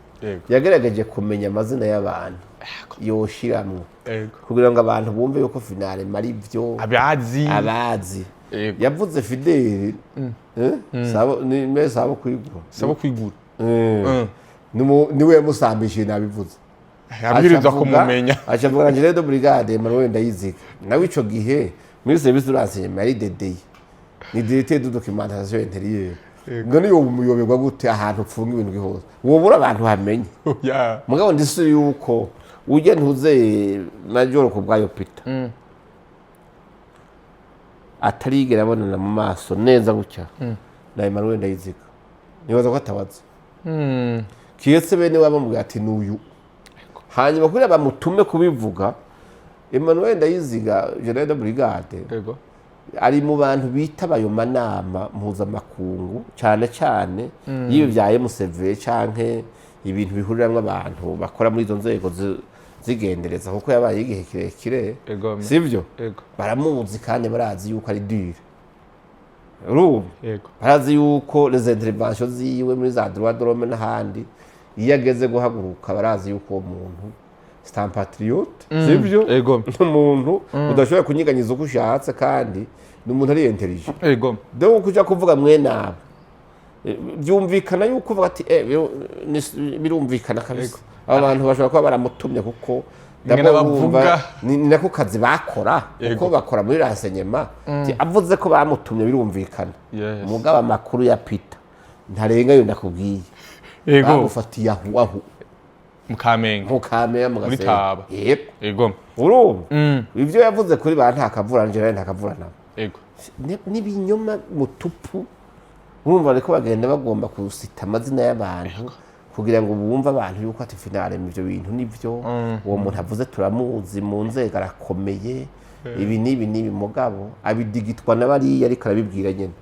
yagerageje kumenya amazina y'abantu yoshiramwo kugira ngo abantu bumve yuko finalement ari byo abazi. Abazi. Yavuze Fideli, eh? Sabo ni mbe sabo kwigura. Sabo kwigura. Niwe yamusambishije, nabivuze. Abwirizwa kumumenya. Aca avuga na Général de Brigade Emmanuel Ndayiziga, nawe ico gihe muri service de renseignement yari DDI, ni directeur de documentation intérieure. Ngo niyo umuyoberwa gute ahantu upfunga ibintu gihose wobura abantu hamenye? Mugabo ndisi yuko ujya ntuze Major ku bwayo Peter atarigera abonana mu maso neza gutya na Emmanuel Ndayiziga, nibaza ko atabaza kiretse bene wabo bamubwira ati n'uyu. Hanyuma kugira bamutume kubivuga, Emmanuel Ndayiziga, Général de Brigade, ari mu bantu bitaba ayo manama mpuzamakungu, cyane cyane y'ibi bya MCV canke ibintu bihuriramwo abantu bakora muri izo nzego zigendereza, kuko yabaye igihe kirekire. Sivyo? Ego. Baramuzi kandi barazi yuko ari dure, urumva? Ego. Barazi yuko les interventions ziwe muri za droit de l'homme n'ahandi, iyo ageze guhaguruka, barazi yuko uwo muntu c'est un patriote, sivyo? Ego. Umuntu udashobora kunyiganyiza uko ushatse, kandi ni umuntu ari intelligent. Donc kuja kuvuga mwene abo, byumvikana yuko uvuga ati birumvikana kabisa, aba bantu bashobora kuba baramutumye, kuko Ingene ndabwo wumva bavuga. ni nako kazi bakora, kuko bakora muri renseignement. Ati, avuze ko bamutumye, birumvikana. Mugabo amakuru ya Peter ntarenga yo ndakubwiye. Bamufatiye ahu ahu Mu Kamenge. Mu Kamenge, mu Muri Gasenyi. Taba. Yego. Urumva ivyo yavuze kuri ba Ntakavura, Angela Ntakavura nabo n'ibinyoma mutupu. Urumva bariko bagenda bagomba kusita amazina y'abantu kugira ngo bumve abantu yuko ati finalement ivyo bintu nivyo, uwo muntu avuze turamuzi mu nzego, arakomeye, ibi n'ibi n'ibi. Mugabo abidigitwa na bariya, ariko arabibwira nyene.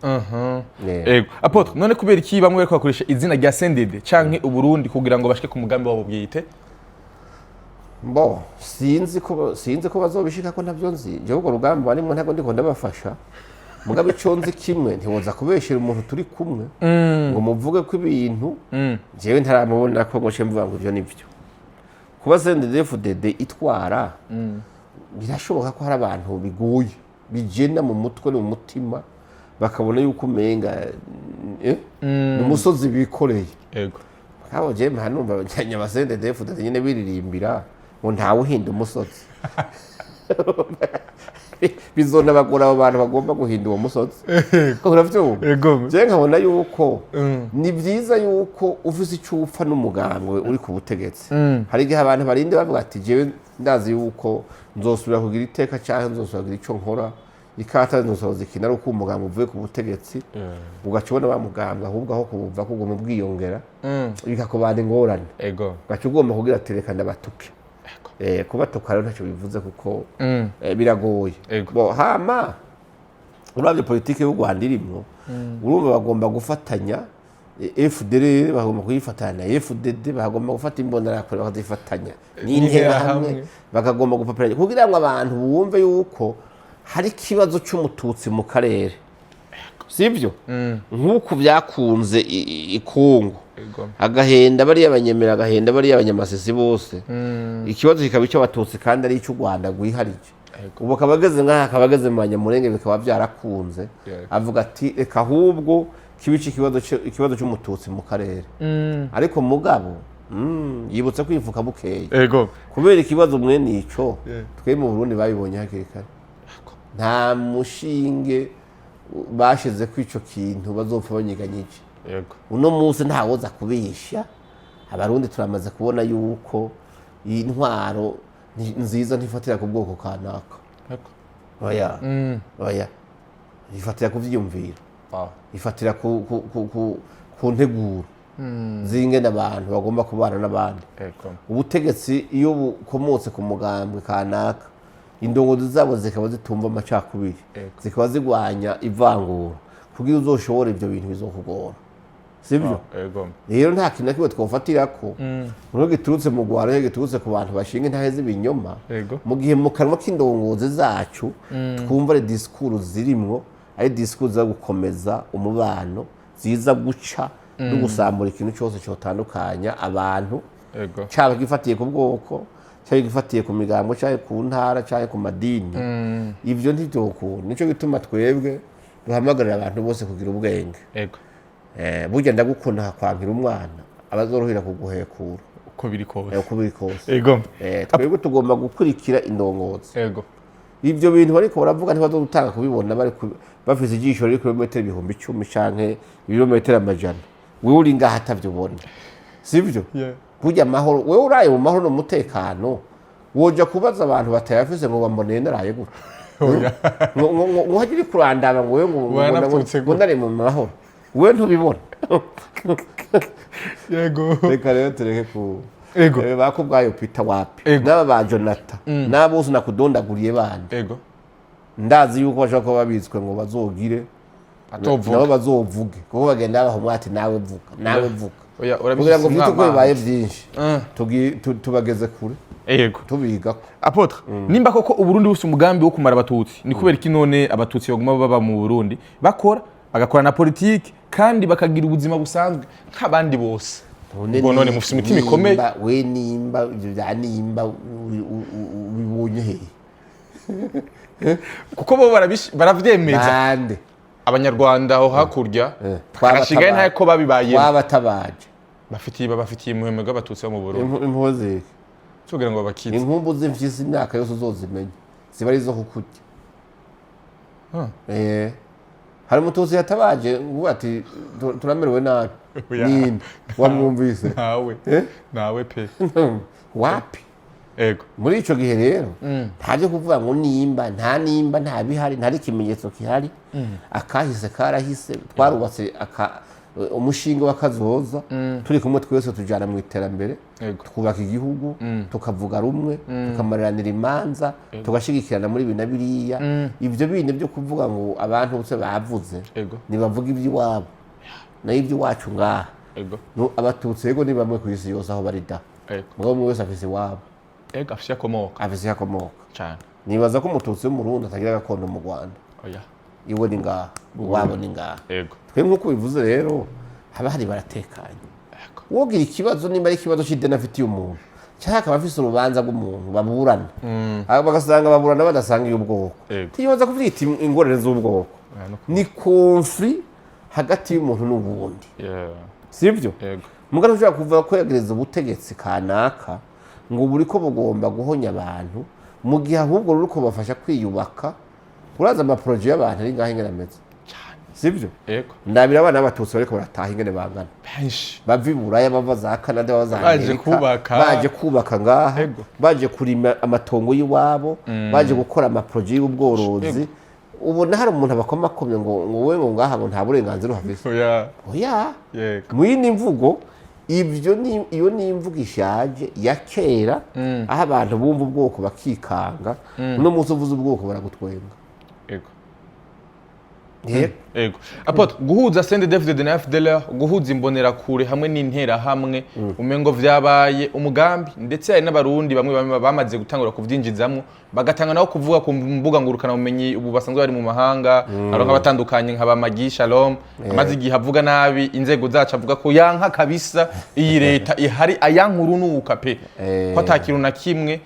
Ego, apôtre, none kubera iki bamwe bariko bakoresha izina rya CNDD canke Uburundi kugira ngo bashike ku mugambi wabo bwite? Bo sinzi ko bazobishika, ko ntabyo nzi. Jewe urwo rugamba barimwo ntabwo ndiko ndabafasha. Mugabo ico nzi kimwe, ntiwoza kubeshera umuntu turi kumwe ngo muvuge ko ibintu jewe ntaramubona ko ngo nce mvuga ngo ivyo nivyo. Kuba CNDD-FDD itwara, birashoboka ko hari abantu biguye bigenda mu mutwe no mu mutima, bakabona yuko umenga ni umusozi bikoreye. Kabo je mpa numva aba CNDD-FDD nyine biririmbira ngo ntawe uhinda umusozi. Bizonabagora abo bantu bagomba guhinda uwo musozi, uravyumva? Ego. Je nkabona yuko ni byiza yuko ufise icyo upfa n'umugambwe uri ku butegetsi. Hari igihe abantu barinde bavuga ati: "Jewe ndazi yuko nzosubira kugira iteka cyangwa nzosubira kugira icyo nkora, ikata nzosubira zikina ari uko umugambwe uvuye ku butegetsi." Ugaca ubona wa mugambwe ahubwo aho kubuva kuguma ubwiyongera, bikakubana ingorane. Ugaca ugomba kugira ati: "Reka ndabatuke." Kubatuka rero ntacyo bivuze kuko biragoye. Bo hama uravye politike y'u Rwanda irimwo, urumva bagomba gufatanya FDLR, bagomba kuyifatanya na FDD, bagomba gufata Imbonerakure bakazifatanya n'Interahamwe, bakagomba gupapiranya kugira ngo abantu bumve yuko hari ikibazo c'Umututsi mu karere, sibyo? Nk'uku byakunze i Kongo, agahenda bariya Abanyemera, agahenda bariya Abanyamasisi bose, ikibazo kikaba icy'Abatutsi kandi ari icy'u Rwanda rwiharije. Ubu akaba ageze nk'aha, akaba ageze mu Banyamurenge, bikaba byarakunze. Avuga ati: "Reka ahubwo kibe ikibazo cy'Umututsi mu karere." Ariko mugabo yibutse kwifuka bukeye kubera ikibazo mwene ico. Twe mu Burundi babibonye hakiri kare, nta mushinge bashize ko ico kintu bazopfa banyeganyije. Uno munsi ntawoza kubesha Abarundi, turamaze kubona yuko iyi ntwaro nziza ntifatira ku bwoko kanaka. Oya, oya, ifatira ku vyiyumviro, ifatira ku nteguro z'ingene abantu bagomba kubana n'abandi. Ubutegetsi iyo bukomotse ku mugambwe kanaka, indongozi zabo zikaba zitumva amacakubiri, zikaba zigwanya ivangura, kugira uzoshobore ibyo bintu bizokugora, sibyo? Ego. Rero nta kintu na kimwe twofatira ko muri giturutse mu Rwanda, iyo giturutse ku bantu bashinga intahe z'ibinyoma, mu gihe mu kanwa k'indongozi zacu twumva ari discours zirimwo, ari discours zo gukomeza umubano, ziza guca no gusambura ikintu cyose cyotandukanya abantu, cyaba gifatiye ku bwoko, cyaba gifatiye ku migambo, cyaba ku ntara, cyaba ku madini, ivyo ntivyokunda. Nico gituma twebwe duhamagarira abantu bose kugira ubwenge. Burya ndagukunda hakwankira umwana abazorohera kuguhekura. Uko biri kose. Uko biri kose. Twebwe tugomba gukurikira indongozi. Ivyo bintu bariko baravuga ntibazodutanga kubibona, bari bafise ijisho riri kilometero 10,000 canke ibirometero 100, wewe uri ngaha atavyo ubona, sivyo? Burya amahoro, wewe uraye mu mahoro n'umutekano, woja kubaza abantu batayafise ngo bamboneye naraye gute? Oya. Ngo hagire kurandaba ngo wewe ngo Wanapfutse ngo gute? Nare mu mahoro, wewe ntubibona. Reka rero tureke ku bakubwayo Peter wapi, n'aba ba Jonathan, n'aba bose nakudondaguriye bandi. Ndazi yuko bashobora kuba babitswe ngo bazogire Atovuga. nabo bazovuge, kuko bagenda babaha umwati: "Nawe vuga, nawe vuga." Oya. Kugira ngo vyite uko bibaye vyinshi, tubageze kure, tubigako. Apôtre, nimba koko Uburundi bufise umugambi wo kumara Abatutsi, ni kubera iki none Abatutsi baguma baba mu Burundi, bakora, bagakora na politiki, kandi bakagira ubuzima busanzwe nk'abandi bose? Ubwo none mufise imitima ikomeye. We nimba ivyo vya nimba ubibonye hehe? Kuko bo baravyemeza. Bande? Abanyarwanda aho hakurya bagashingayo ntako babibayemo. Wabatabaje. Babafitiye impuhwe bw'Abatutsi bo mu Burundi. Impuhwe ziki? Kugira ngo babakize. Inkumbu z'imfyisi imyaka yose uzozimenya ziba ari izo kukurya. Hari Umututsi yatabaje ngo ati: "Turamerewe nabi"? Oya. Ninde wamwumvise? Ntawe. Eh? Ntawe pe. Wapi. Muri ico gihe rero nta byo kuvuga ngo nimba nta, nimba nta bihari, nta ikimenyetso gihari. Akahise karahise. Twarubatse umushinga w'akazoza turi kumwe twese, tujana mu iterambere, twubaka igihugu, tukavuga rumwe, tukamariranira imanza, tugashigikirana muri ibi na biriya. Ibyo bindi byo kuvuga ngo abantu bose bavuze, ntibavuga iby'iwabo nayo iby'iwacu ngaha. Abatutsi yego ni bamwe ku isi yose aho bari da, mugabo umwe wese afise iwabo. Ego, afise akomoka. Afise iyo akomoka. Cyane. Nibaza ko umututsi w'umurundi atagira gakondo mu Rwanda. Oya. Iwe ni ngaha, iwabo ni ngaha. Twe nk'uko bivuze rero, haba hari baratekanye. Wogira ikibazo, nimba ari ikibazo c'ideni afitiye umuntu, cyangwa akaba afise urubanza rw'umuntu baburana, bagasanga baburana badasangiye ubwoko, ntiyoza kuvyita ingorane z'ubwoko. Oya, no Ni conflit hagati y'umuntu n'uwundi, sibyo? Ego. Mugabo ushobora kuvuga ko yegereza ubutegetsi kanaka ngo buri ko bugomba guhonya abantu, mu gihe ahubwo ruri kubafasha kwiyubaka. Uraza ama projets y'abantu ari ngaho ingene ameze, sibyo? Ego. Ndabira abana b'abatutsi bariko barataha ingene bangana, Benshi. bava i Buraya, bava za Canada, bava za Baje Amerika, kubaka. baje kubaka ngaha, baje kurima amatongo y'iwabo, baje gukora ama projets y'ubworozi. Ubona hari umuntu abakomakomye ngo we ngo ngaha ngo nta burenganzira uhafise? Oya. Oya. Yego. Mu yindi mvugo, ibyo ni iyo ni imvugo ishaje ya kera, aho abantu bumva ubwoko bakikanga. Uno munsi uvuze ubwoko baragutwenga. Yego. Ego, apôtre, guhuza CNDD-FDD na FDLR, guhuza imbonerakure hamwe n'interahamwe, umengo vyabaye umugambi, ndetse hari n'abarundi bamwe bamwe bamaze gutangura kuvyinjizamwo, bagatanga nabo kuvuga ku mbuga ngurukana bumenyi, ubu basanzwe bari mu mahanga. Hari nk'abatandukanye nka ba Magi Shalom, amaze igihe avuga nabi inzego zacu, avuga ko yanka kabisa iyi leta ihari, ayankurunuka pe, ko ata kintu na kimwe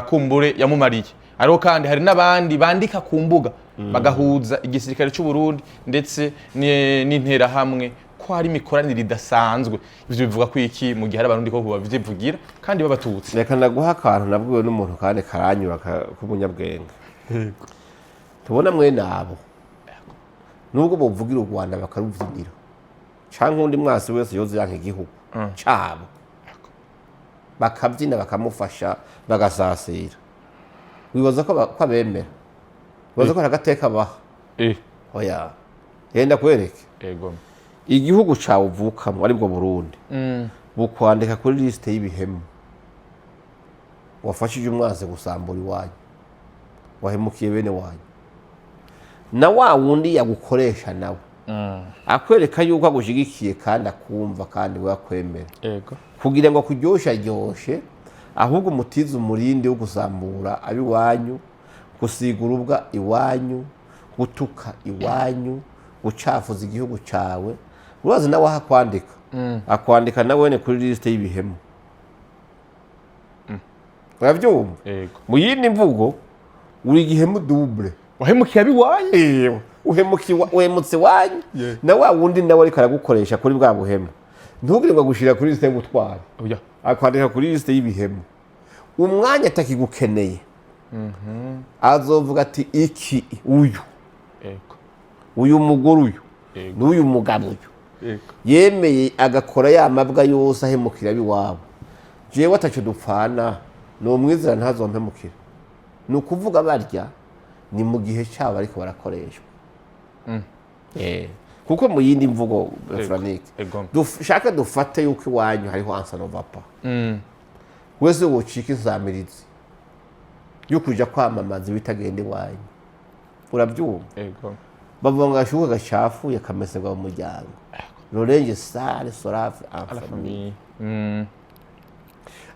kumbure yamumariye. Ariko kandi hari n'abandi bandika ku mbuga bagahuza igisirikare cy'u Burundi ndetse n'interahamwe, ko hari imikoranire idasanzwe. Ivyo bivuga ko iki mu gihe hari abarundi ko bavyivugira kandi b'abatutsi? Reka naguha akantu nabwiwe n'umuntu kandi karanyura, k'umunyabwenge. Tubona mwene abo, nubwo bovugira u Rwanda bakarubyinira, canke undi mwasi wese yoza yanka igihugu cabo, bakabyina, bakamufasha, bagasasira, wibaza ko abemera? Wibaza ko hari agateka baha? Oya, yenda kwereke. Igihugu cawe uvukamo, aribwo Burundi, bukwandika kuri lisite y'ibihemu wafashije umwanzi gusambura iwanyu, wahemukiye bene wanyu. Na wa wundi yagukoresha nawe akwereka yuko agushigikiye kandi akumva kandi we akwemera, kugira ngo akuryoshe aryoshe, ahubwo umutize umurindi wo gusambura ab'iwanyu, gusiga urubwa iwanyu, gutuka iwanyu, gucafuza igihugu cyawe. Urazi nawe aho akwandika? Akwandika nawe ni kuri lisite y'ibihemu, urabyumva? Ego. Mu yindi mvugo, uri igihemu double. Wahemukiye abiwanyu. Ewe, uhemutse iwanyu, na wa wundi nawe ariko aragukoresha kuri bwa buhemu, ntugire ngo agushira kuri lisite y'ubutwari. Oya. Akwandika kuri lisite y'ibihemu. Umwanya atakigukeneye azovuga ati iki uyu, uyu mugore uyu, n'uyu mugabo uyu, yemeye agakora ya mabwa yose ahemukira ab'iwabo, jewe ataco dupfana, ni umwizera, ntazompemukira. Ni ukuvuga barya ni mu gihe cyabo ariko barakoreshwa. Kuko mu yindi mvugo, Franike, dushake dufate yuko iwanyu hariho ansanovapa, wese wocika insamirizi yo kuja kwamamaza ibitagenda iwanyu, urabyumva? Ego. Bavuga ngo agashuka gacafuye kameserwa mu muryango. Le linge sale se lave en famille. Famille.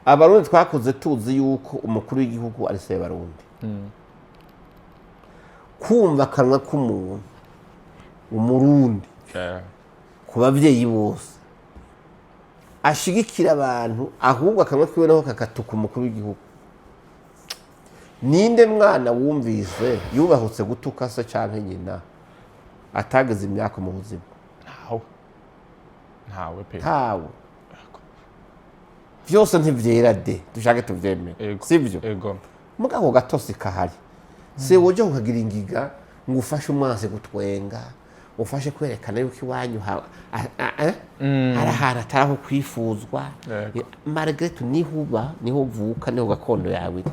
Abarundi twakuze tuzi yuko umukuru w'igihugu ari Sebarundi. Kumva akanwa k'umuntu umurundi ku babyeyi bose ashigikira abantu, ahubwo akanwa kiwe naho kakatuka umukuru w'igihugu, ninde mwana wumvise yubahutse gutuka se canke nyina atageze imyaka mu buzima? Ntawe, ntawe pe. Ntawe. Byose ntivyera de, dushake tuvyemere. Sivyo? Ego. Mugabo gatosi kahari, se woje ukagira ingiga ngo ufashe umwansi gutwenga. Ufashe kwerekana yuko iwanyu hari ahantu atari aho kwifuzwa. Malgré tout, niho uba, niho uvuka, niho gakondo yawe iri.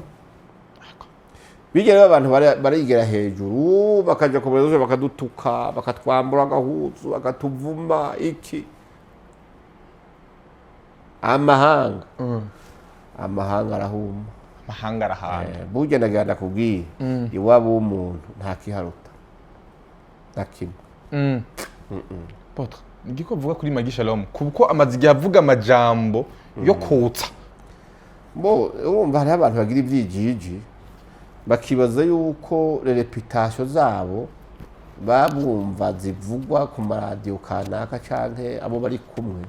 Bijya rero, abantu barigera hejuru, bakaja ku buyobozi, bakadutuka, bakatwambura agahuzu, bakatuvuma iki. Amahanga, amahanga arahuma. Amahanga arahanda. Burya nagira ndakubwiye, iwabo w'umuntu nta kiharuta na kimwe. Potre, nigiko vuga kuri Magi Shalom, kuko amaze igihe avuga amajambo yo kotsa. Bo urumva, hariho abantu bagira ibyijiji, bakibaza yuko réputation zabo babumva zivugwa ku maradiyo kanaka canke abo bari kumwe,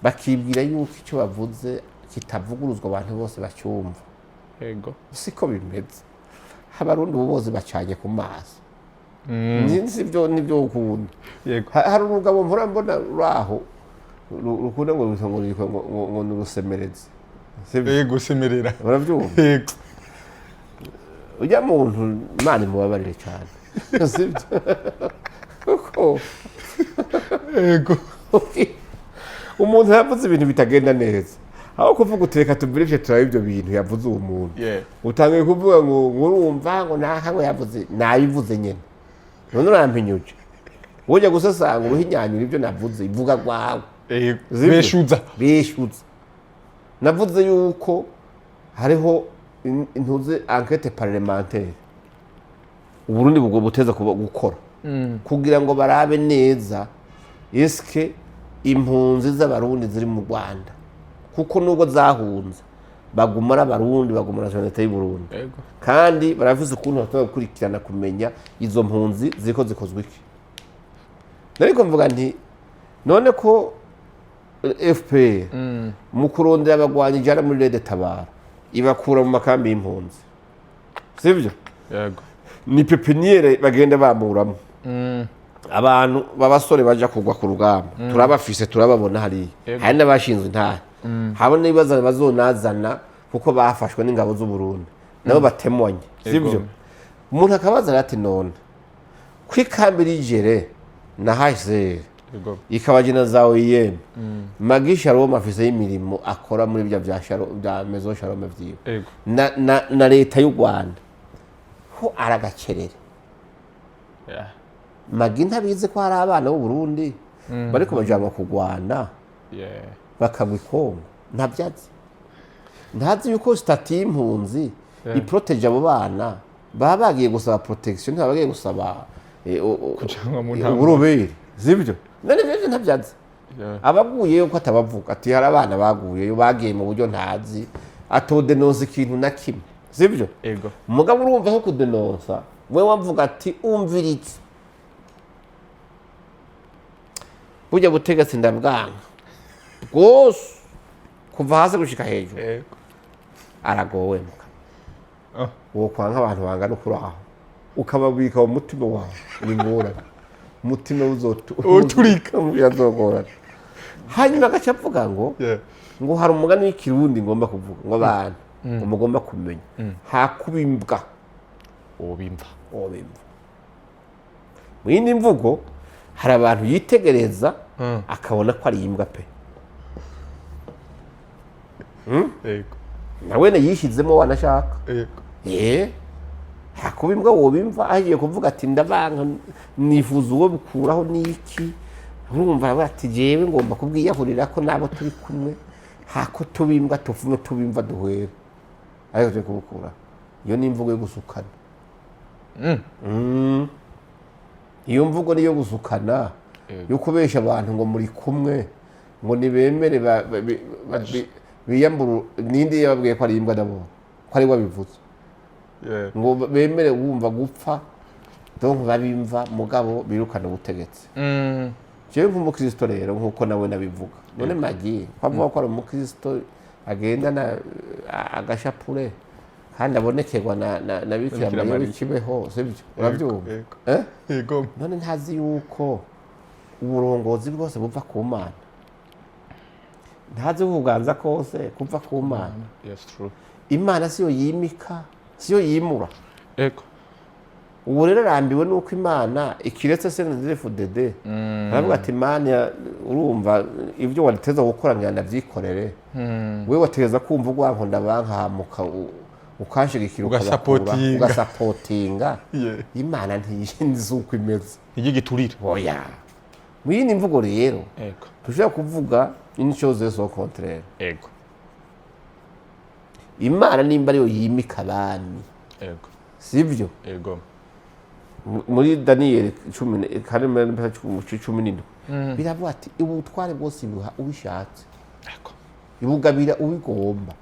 bakibwira yuko icyo bavuze kitavuguruzwa, abantu bose bacyumva. Siko bimeze. Abarundi ubu bose bacanye ku maso. Sibyo, nibyo ukunda. Hari urugabo mpora mbona ruraho rukunda ngo ni urusemerezi. Sibyo? Yego, semerera. Urabyumva? Yego. Ujya muntu, Imana imubabarire cyane, sibyo? Kuko umuntu yavuze ibintu bitagenda neza, aho kuvuga uti reka tubirivye turabe ibyo bintu yavuze uwo muntu, utangiye kuvuga ngo urumva ngo naka ngo yavuze, nabivuze nyene, none urampinyuje, ujya gusesanga uruhinyanyura ibyo navuze, ivuga rwawe. Sibyo? Beshuza. Bishyuza. Navuze yuko hariho intuze enquête parlementaire Uburundi bugomba buteza kuba gukora kugira ngo barabe neza eske impunzi z'Abarundi ziri mu Rwanda, kuko nubwo zahunze baguma ari Abarundi, baguma nationalité y'Uburundi. Kandi barafise ukuntu batanga gukurikirana kumenya izo mpunzi ziriko zikozwe iki. Ariko mvuga nti none ko FPR mu kurondera abagwanyi ijana muri RED Tabara ibakura mu makambi y'impunzi, sibyo? Yego. Ni pépinière bagenda bamuramo abantu b'abasore baja kugwa ku rugamba. Turabafise, turababona hariya. Hari n'abashinzwe intara, habona n'ibibazo bazonazana kuko bafashwe n'ingabo z'u Burundi, nabo batemonye, sibyo? Umuntu akabaza ati none ko ikambi rigere na HCR ikabagena za OIM, Magi Shalom afise y'imirimo akora muri bya bya Shalom, bya Maison Shalom vyiwe na leta y'u Rwanda ho aragacerere. Magi ntabizi ko hari abana b'u Burundi bariko bajanwa kurwana bakagwa i Kongo? Ntabyo azi. Ntazi yuko statut y'impunzi iproteje abo bana baba bagiye gusaba protection, ntibaba bagiye gusaba Kujanwa mu ntambara. uburobere, sibyo? None ivyo ntabyo azi. Abaguyeyo ko atabavuga ati hari abana baguyeyo bagiye mu buryo ntazi, atodenonsa ikintu na kimwe, sibyo? Yego. Mugabo urumva ko kudenonsa, we wavuga ati umviritse, burya butegetsi ndabwanga bwose kuva hasi gushika hejuru. Aragowe muka. Uwo kwanga abantu bangana ukuri aho ukababika mu mutima wawe ni ingorane, umutima Uturika. Birazogorana. Hanyuma agaca avuga ngo ngo hari umugani w'Ikirundi ngomba kuvuga, ngo abantu ngo mugomba kumenya hakuba imbwa Wobimva. Wobimva. Mu yindi mvugo, hari abantu yitegereza akabona ko ari imbwa pe. Nawe yishyizemo wanashaka. Hakuba imbwa wobimva, agiye kuvuga ati ndabanka, nifuza uwo bukuraho n'iki. Urumva, aravuga ati jewe ngomba kubwiyahurira ko nabo turi kumwe, hako tuba imbwa tuvume tubimva duhwere, ariko turi kubukura. Iyo ni imvugo yo gusukana. Iyo mvugo niyo gusukana, yo kubesha abantu ngo muri kumwe, ngo nibemere biyambure. Ninde yababwiye ko ari imbwa nabo, ko ari we wabivuze? Ngo bemere wumva gupfa, donc babimva, mugabo birukana ubutegetsi. Jewe nk'umukristo rero, nk'uko nawe nabivuga, none Magi ko avuga ko ari umukristo, agendana agashapure kandi abonekerwa na Bikira Bikira Mariya Mariya. w'ikibeho, sibyo? Urabyumva? Yego. Eh? Yego. None ntazi yuko uburongozi bwose buva ku Mana? Ntazi ubuganza kose kuva ku Mana? Yes, true. Imana siyo yimika, siyo yimura? Yego. Ubu rero arambiwe nuko Imana ikiretse CNDD-FDD, aravuga ati: "Imana, urumva ibyo wateza gukora, ngira ndavyikorere. Wewe wategeza kumva urwanko ndabankahamuka, ukanshigikira, ukabakura, Ugasapotinga. ugasapotinga." Imana ntiyizi uko imeze. Ntigigiturire. Oya, mu yindi mvugo rero, tushobora kuvuga une chose et son contraire. Imana nimba ariyo yimika abami, sibyo? Ego. Muri Daniyeli 14 muri 17 biravuga ati: "Ubutware bwose buha ubishatse, ibugabira ubigomba."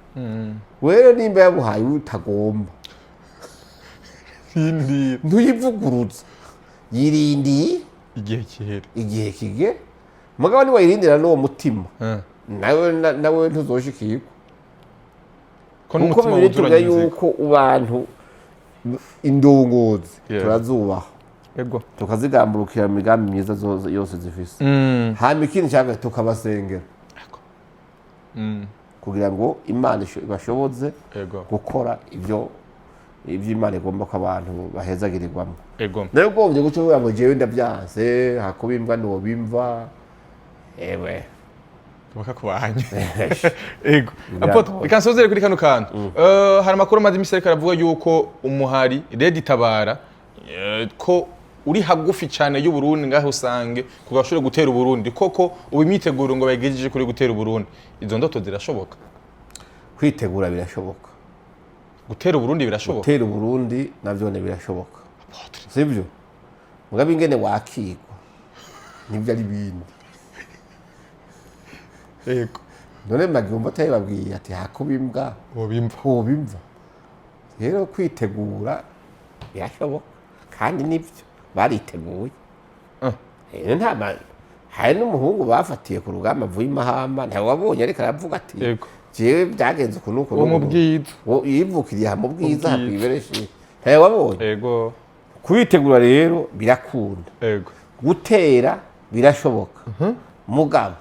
Wewe nimba yabuhaye utagomba, Rindira. ntuyivuguruza, yirindiye igihe kihere. Igihe kigera. Mugabo niwayirindira n'uwo mutima, nawe nawe ntuzoshikirwa. Ko Kuko n'umutima bibiri tuvuga wuzuranye inzigo. yuko abantu indongozi turazubaha, tukazigamburukira mu migambi myiza yose zifise. Hanyuma ikindi cyangwa tukabasengera kugira ngo Imana ibashoboze gukora ibyo Imana igomba ko abantu bahezagirirwamo. Nayo ugombye guca uvuga ngo: "Jewe ndabyanse, hakuba imbwa ntobimva," ewe. Bakakubanya. Ego. Apôtre, reka nsozere kuri kano kantu. Hari amakuru amaze imisi ariko aravuga yuko umuhari Red Tabara ko uri hagufi cyane y'u Burundi, ngaho usange kugira bashobore gutera Uburundi. Koko ubu imyiteguro ngo bayigejeje kuri gutera Uburundi, izo ndoto zirashoboka? Kwitegura birashoboka. Gutera Uburundi birashoboka? Gutera Uburundi navyone birashoboka. Apôtre. Sibyo? Mugabo ingene wakigwa nibyo ari bindi. None magomba atayibabwiye ati: "Hakuba imbwa Wobimva. wobimva." Rero kwitegura birashoboka, kandi nibyo bariteguye. Hari n'umuhungu bafatiye ku rugamba avuye i Mahama, ntawe wabonye, ariko aravuga ati: "Jewe byagenze uku n'uku Uwo mu n'uku." Bwiza. Uwo yivukiriye aha mu Bwiza, Mu Bwiza. kw'ibereshi, ntawe wabonye. Kubitegura rero birakunda. Gutera birashoboka, mugabo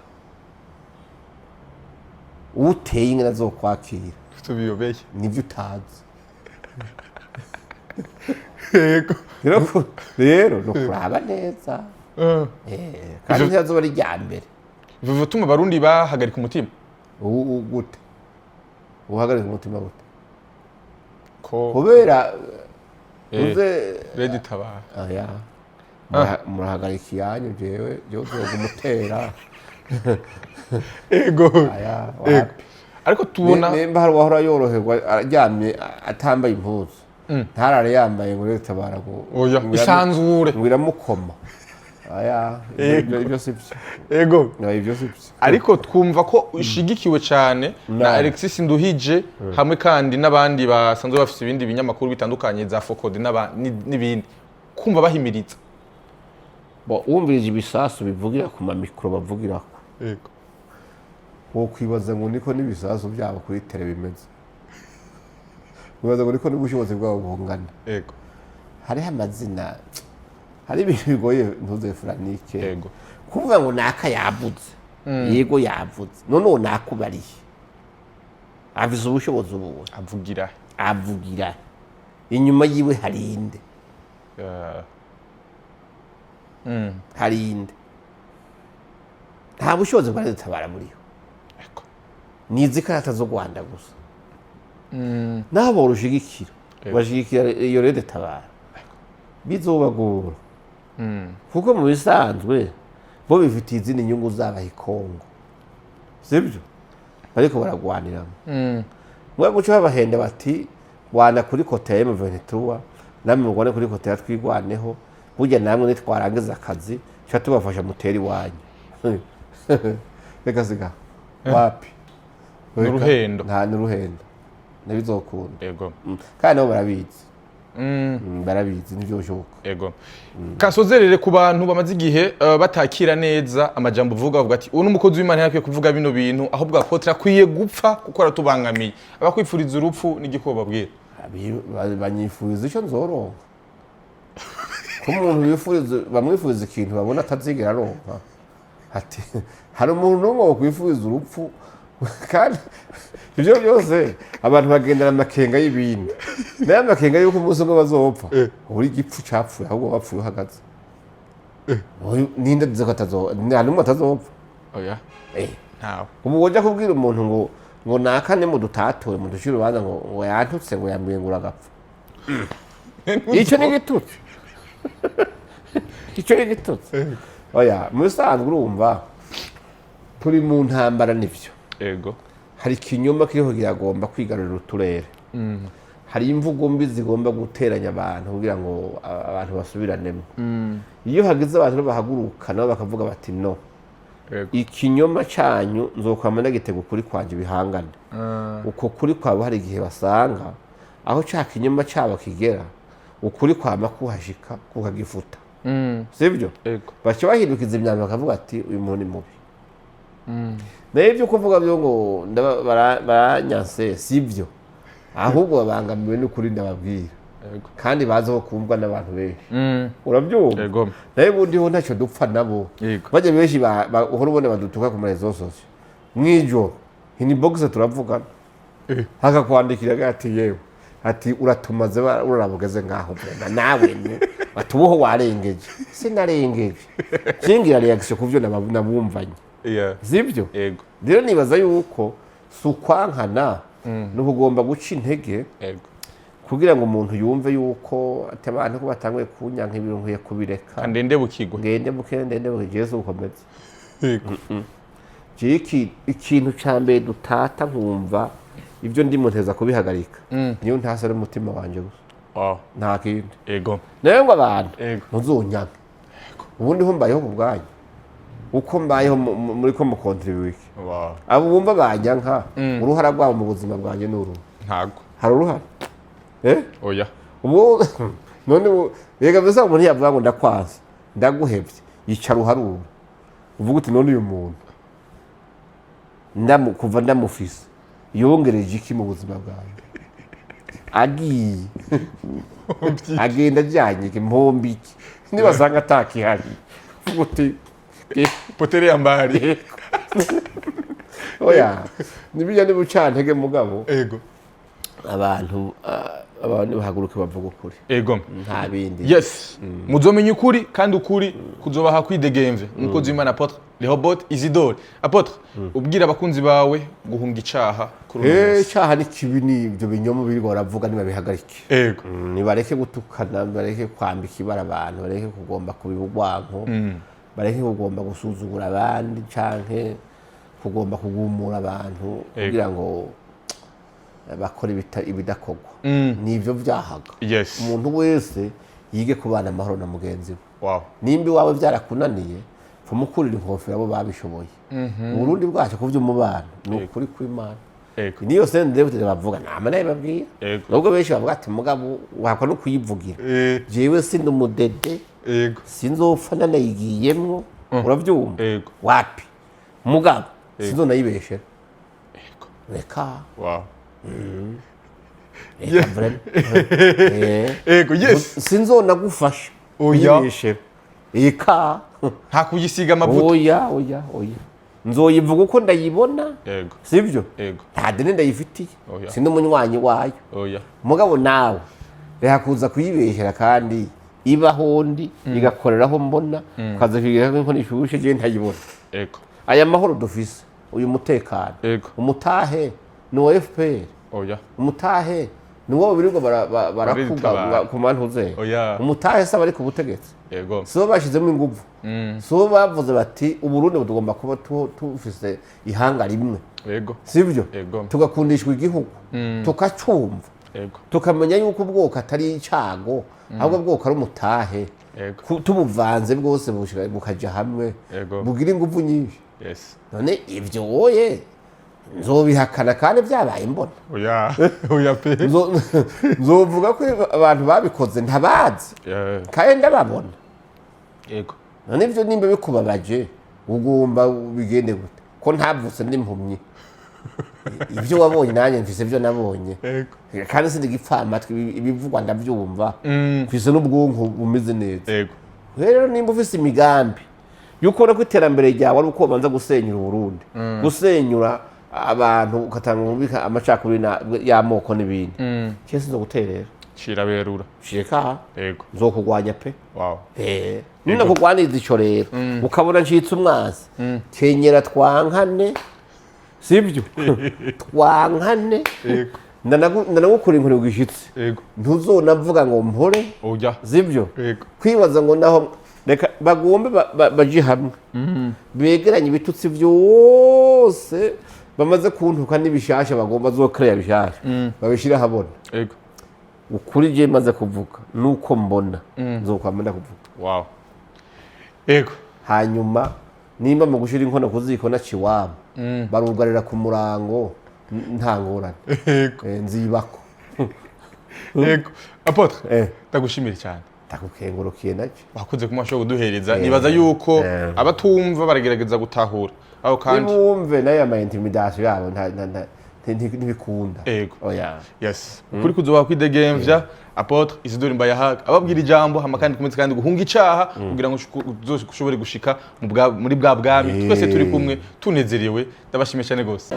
uteye ingene azokwakira Tubiyobeye. nibyo utazi. Rero rero ni ukuraba neza. Kandi ntihazoba ari irya mbere. Bivatuma Abarundi bahagarika umutima. Ubu gute uhagarika umutima gute? Ko Kubera uze Red Tabara. Oya, murahagarika iyanyu, jewe uzoga umutera. Aya, wapi. Ariko tubona Nimba hari uwahora yoroherwa aryamye atambaye impuzu, ntarare yambaye ngo rero tabara ngo Oya, ngo isanzure. ngo iramukoma. Aya, ibyo si byo. Oya, ibyo si byo. Ariko twumva ko ushigikiwe cyane na Alexis Nduhije, hamwe kandi n'abandi basanzwe bafite ibindi binyamakuru bitandukanye, za Focode n'ibindi, kumva bahimiriza. Bo wumvirije ibisasu bivugira ku mamikoro bavugirako, wokwibaza ngo niko n'ibisasu byabo kuri tele bimeze, wibaza ngo niko n'ubushobozi bwabo bungana. Hariho amazina, hari ibintu bigoye, ntuze furanike kuvuga ngo naka yavuze, yego yavuze, none uwo nakubariye afise ubushobozi ubuwe? Avugira Avugira inyuma yiwe hari inde? Hari inde? Nta bushobozi bwa leta tabara buriho. Ni izi karata zo Rwanda gusa. Naho borushigikira, bashigikira iyo rede tabara, bizobagora, kuko mu bisanzwe bo bifitiye izindi nyungu zabaha i Kongo, sibyo bariko baragwaniramo. Mwe guca babahenda bati: "Wana kuri côté ya M23, namwe mugwane kuri côté ya Twigwaneho, burya namwe nitwarangiza akazi tuca tubafasha mutere iwanyu." Reka siga, wapi. N'uruhendo. Nta n'uruhendo, ntibizokunda. Kandi nabo barabizi. Barabizi, ntibyoshoboka. Ego. Kansozerere ku bantu bamaze igihe batakira neza amajambo uvuga, bavuga ati: "Uwo n'umukozi w'Imana yakwiye kuvuga bino bintu, ahubwo apôtre akwiye gupfa kuko aratubangamiye." Abakwifuriza urupfu n'igikoba babwira? Banyifuriza icyo nzoronka? Ko umuntu yifuriza, bamwifuriza ikintu babona atazigera aronka. Ati hari umuntu n'umwe wokwifuriza urupfu? Kandi ibyo byose abantu bagendana amakenga y'ibindi, nayo amakenga y'uko umunsi umwe bazopfa. Uri igipfu capfuye, ahubwo bapfuye uhagaze. Ninde azi ko atazo, nta n'umwe atazopfa? Oya. Ntawe. Ubu wajya kubwira umuntu ngo nakane mu dutature mu ducire urubanza, ngo yantutse, ngo yambwiye ngo uragapfa, icyo ni igitutsi, icyo ni igitutsi. Oya, mu bisanzwe urumva turi mu ntambara, nibyo. Hari ikinyoma kiriho kiragomba kwigarurira uturere, hari imvugo mbi zigomba guteranya abantu kugira ngo abantu basubiranemo. Iyo hagize abantu bahaguruka nabo bakavuga bati: "No, ikinyoma cyanyu nzokwama ndagitega, ukuri kwanje bihangane." Uko kuri kwabo hari igihe basanga aho ca kinyoma cyabo kigera, ukuri kwama kuhashika kukagifuta. Sibyo? Ego. Baca bahindukiza imyambaro, bakavuga ati: "Uyu muntu ni mubi." Nayo ibyo kuvuga byo ngo baranyanse, sibyo, ahubwo babangamiwe n'ukuri ndababwira. Kandi bazi aho kumvwa n'abantu benshi. Urabyumva? Ego. Nayo ubundi ho ntacyo dupfa nabo. Bajya benshi uhora ubona badutuka ku ma réseaux sociaux, mw'ijoro inbox turavugana, akakwandikira ati: "Yewe," ati, "uratumaze, uraraba ugeze ngaho vraiment, nawe ni ati ubuho warengeje." Sinarengeje, kingira reaction ku byo nabumvanye. Sibyo? Ego. Rero nibaza yuko si ukwankana, ni ukugomba guca intege kugira ngo umuntu yumve yuko ati: "Abantu ko batanguye kunyanka, ibintu nkwiye kubireka." Ndende bukigwe. Ngende buke, ndende buke, Jesu ukomeze. Jewe ikintu ca mbere dutata, nkumva ibyo ndimo nteza kubihagarika, niyo ntasa n'umutima wanje gusa. Nta kindi. Nayo ngo abantu ntuzonyanke, ubundi ho mbayeho ku bwanyu, uko mbayeho muri ko mukontribuye iki? Abo bumva banyanka, uruhara rwabo mu buzima bwanjye ni uruhu? Ntago. Hari uruhara, eh? Oya. Ubwo none rega mbese umuntu yavuga ngo ndakwanze, ndaguhevye, yicara uharura uvuga uti: "None uyu muntu kuva ndamufise yongereje iki mu buzima bwanjye? Agiye agenda ajyanye iki? Mpombe iki?" Nibasanga atakihari, uvuga uti: Potelea mbali. "Oya, nibijya nibucantege mugabo." Abantu bahaguruke bavuga ukuri. Nta bindi. Yes, muzomenya ukuri kandi ukuri kuzobaha kwidegemvye. Umukozi w'Imana Apôtre Rehoboth Isidore, Apôtre, ubwira abakunzi bawe guhunga icaha kuri uno munsi. Cyaha ni kibi, ni ibyo binyoma birirwa baravuga, nibabihagarike. Nibareke gutukana, bareke kwambika ibara abantu, bareke kugomba kubiba urwanko, bareke kugomba gusuzugura abandi canke kugomba kugumura abantu kugira ngo bakore ibidakorwa. Nivyo vyahaga. Umuntu wese yige kubana amahoro na mugenzi we. Nimba iwawe byarakunaniye, pfumukurira inkofero abo babishoboye. Uburundi bwacu ku by'umubano ni ukuri kw'Imana. Niyo sendebutse bavuga nama nayo babwira. Nubwo benshi bavuga ati: "Mugabo wakwa no kuyivugira." Jewe sindi umudede. Sinzopfa nanayigiyemwo, urabyumva? Ego. Wapi, mugabo sinzonayibeshera. Reka. Reka vraiment. Ego, yes. Sinzonagufasha Oya. kuyibeshera, eka. Nta kuyisiga amavuta. Oya, oya, oya, nzoyivuga uko ndayibona. Sibyo? Ego. Nta deni ndayifitiye. Oya. Sindi umunywanyi wayo. Oya. Mugabo nawe reka kuza kuyibeshyera, kandi ibaho ndi igakoreraho mbona, ukaza kuyigira nk'inkono ishushe jewe ntayibona. Aya mahoro dufise, uyu mutekano, umutahe ni uwa FPR? Oya. Umutahe ni uwo birirwa barakuga Baritabara. ku mantuze? Oya. Umutahe se abari ku butegetsi? Si bo bashyizemo ingufu? Si bo bavuze bati: "Uburundi tugomba kuba tufise ihanga rimwe"? Sibyo? Ego. Tugakundishwa igihugu, tukacumva, tukamenya yuko ubwoko atari icago, ahubwo ubwoko ari umutahe. Tubuvanze bwose bukaja hamwe, bugira ingufu nyinshi. None ibyo woye nzobihakana kandi byabaye mbona? Oya, oya pe. Nzovuga ko abantu babikoze ntabazi kandi ndababona? None ibyo nimba bikubabaje, ugomba bigende gute ko ntavutse ndi impumyi? Ibyo wabonye nanjye mfise ibyo nabonye. Kandi sindi gipfamatwi, ibivugwa ndabyumva, mfise n'ubwonko bumeze neza. Rero nimba ufise imigambi yuko ubona ko iterambere ryawe ari uko ubanza gusenyura Uburundi, gusenyura Abantu ugatanga kubika amacakubiri y'amoko n'ibindi, cyese nzoguterera. Ciraberura. Shireka. Nzokugwanya pe. Nina kugwaniza ico rero, ukabona ncitse umwansi, kenyera twankane, sibyo? Twankane. Ndanagukora inkoni gishitse. Ntuzonavuga ngo mpore. Ujya. Sibyo? Yego. Kwibaza ngo naho reka bagombe baje hamwe, begeranye ibitutsi byose bamaze kuntuka n'ibishasha bagomba zokereya bishasha, babishire ahabona. Ukuri je maze kuvuga nuko mbona nzokwama ndakuvuga. Wow, yego. Hanyuma nimba mu gushira inkono ku ziko naciwabo, barugarira ku murango, nta ngorane. Nzibako. Yego, apôtre. Ndagushimire cyane. Ndagukengurukiye nacyo. Wakunze kuma washobora kuduhereza, nibaza yuko abatumva baragerageza gutahura aho kandi. Nibumve nayo ama intimidation yabo ntibikunda. Oya. Yes, ukuri kuzoba kwidegemvya. Apôtre Isidore Mbayahaga ababwira ijambo hama kandi kumetse kandi guhunga icaha kugira ngo uzoshobore gushika muri bwa bwami twese turi kumwe tunezerewe. Ndabashimiye cyane gose.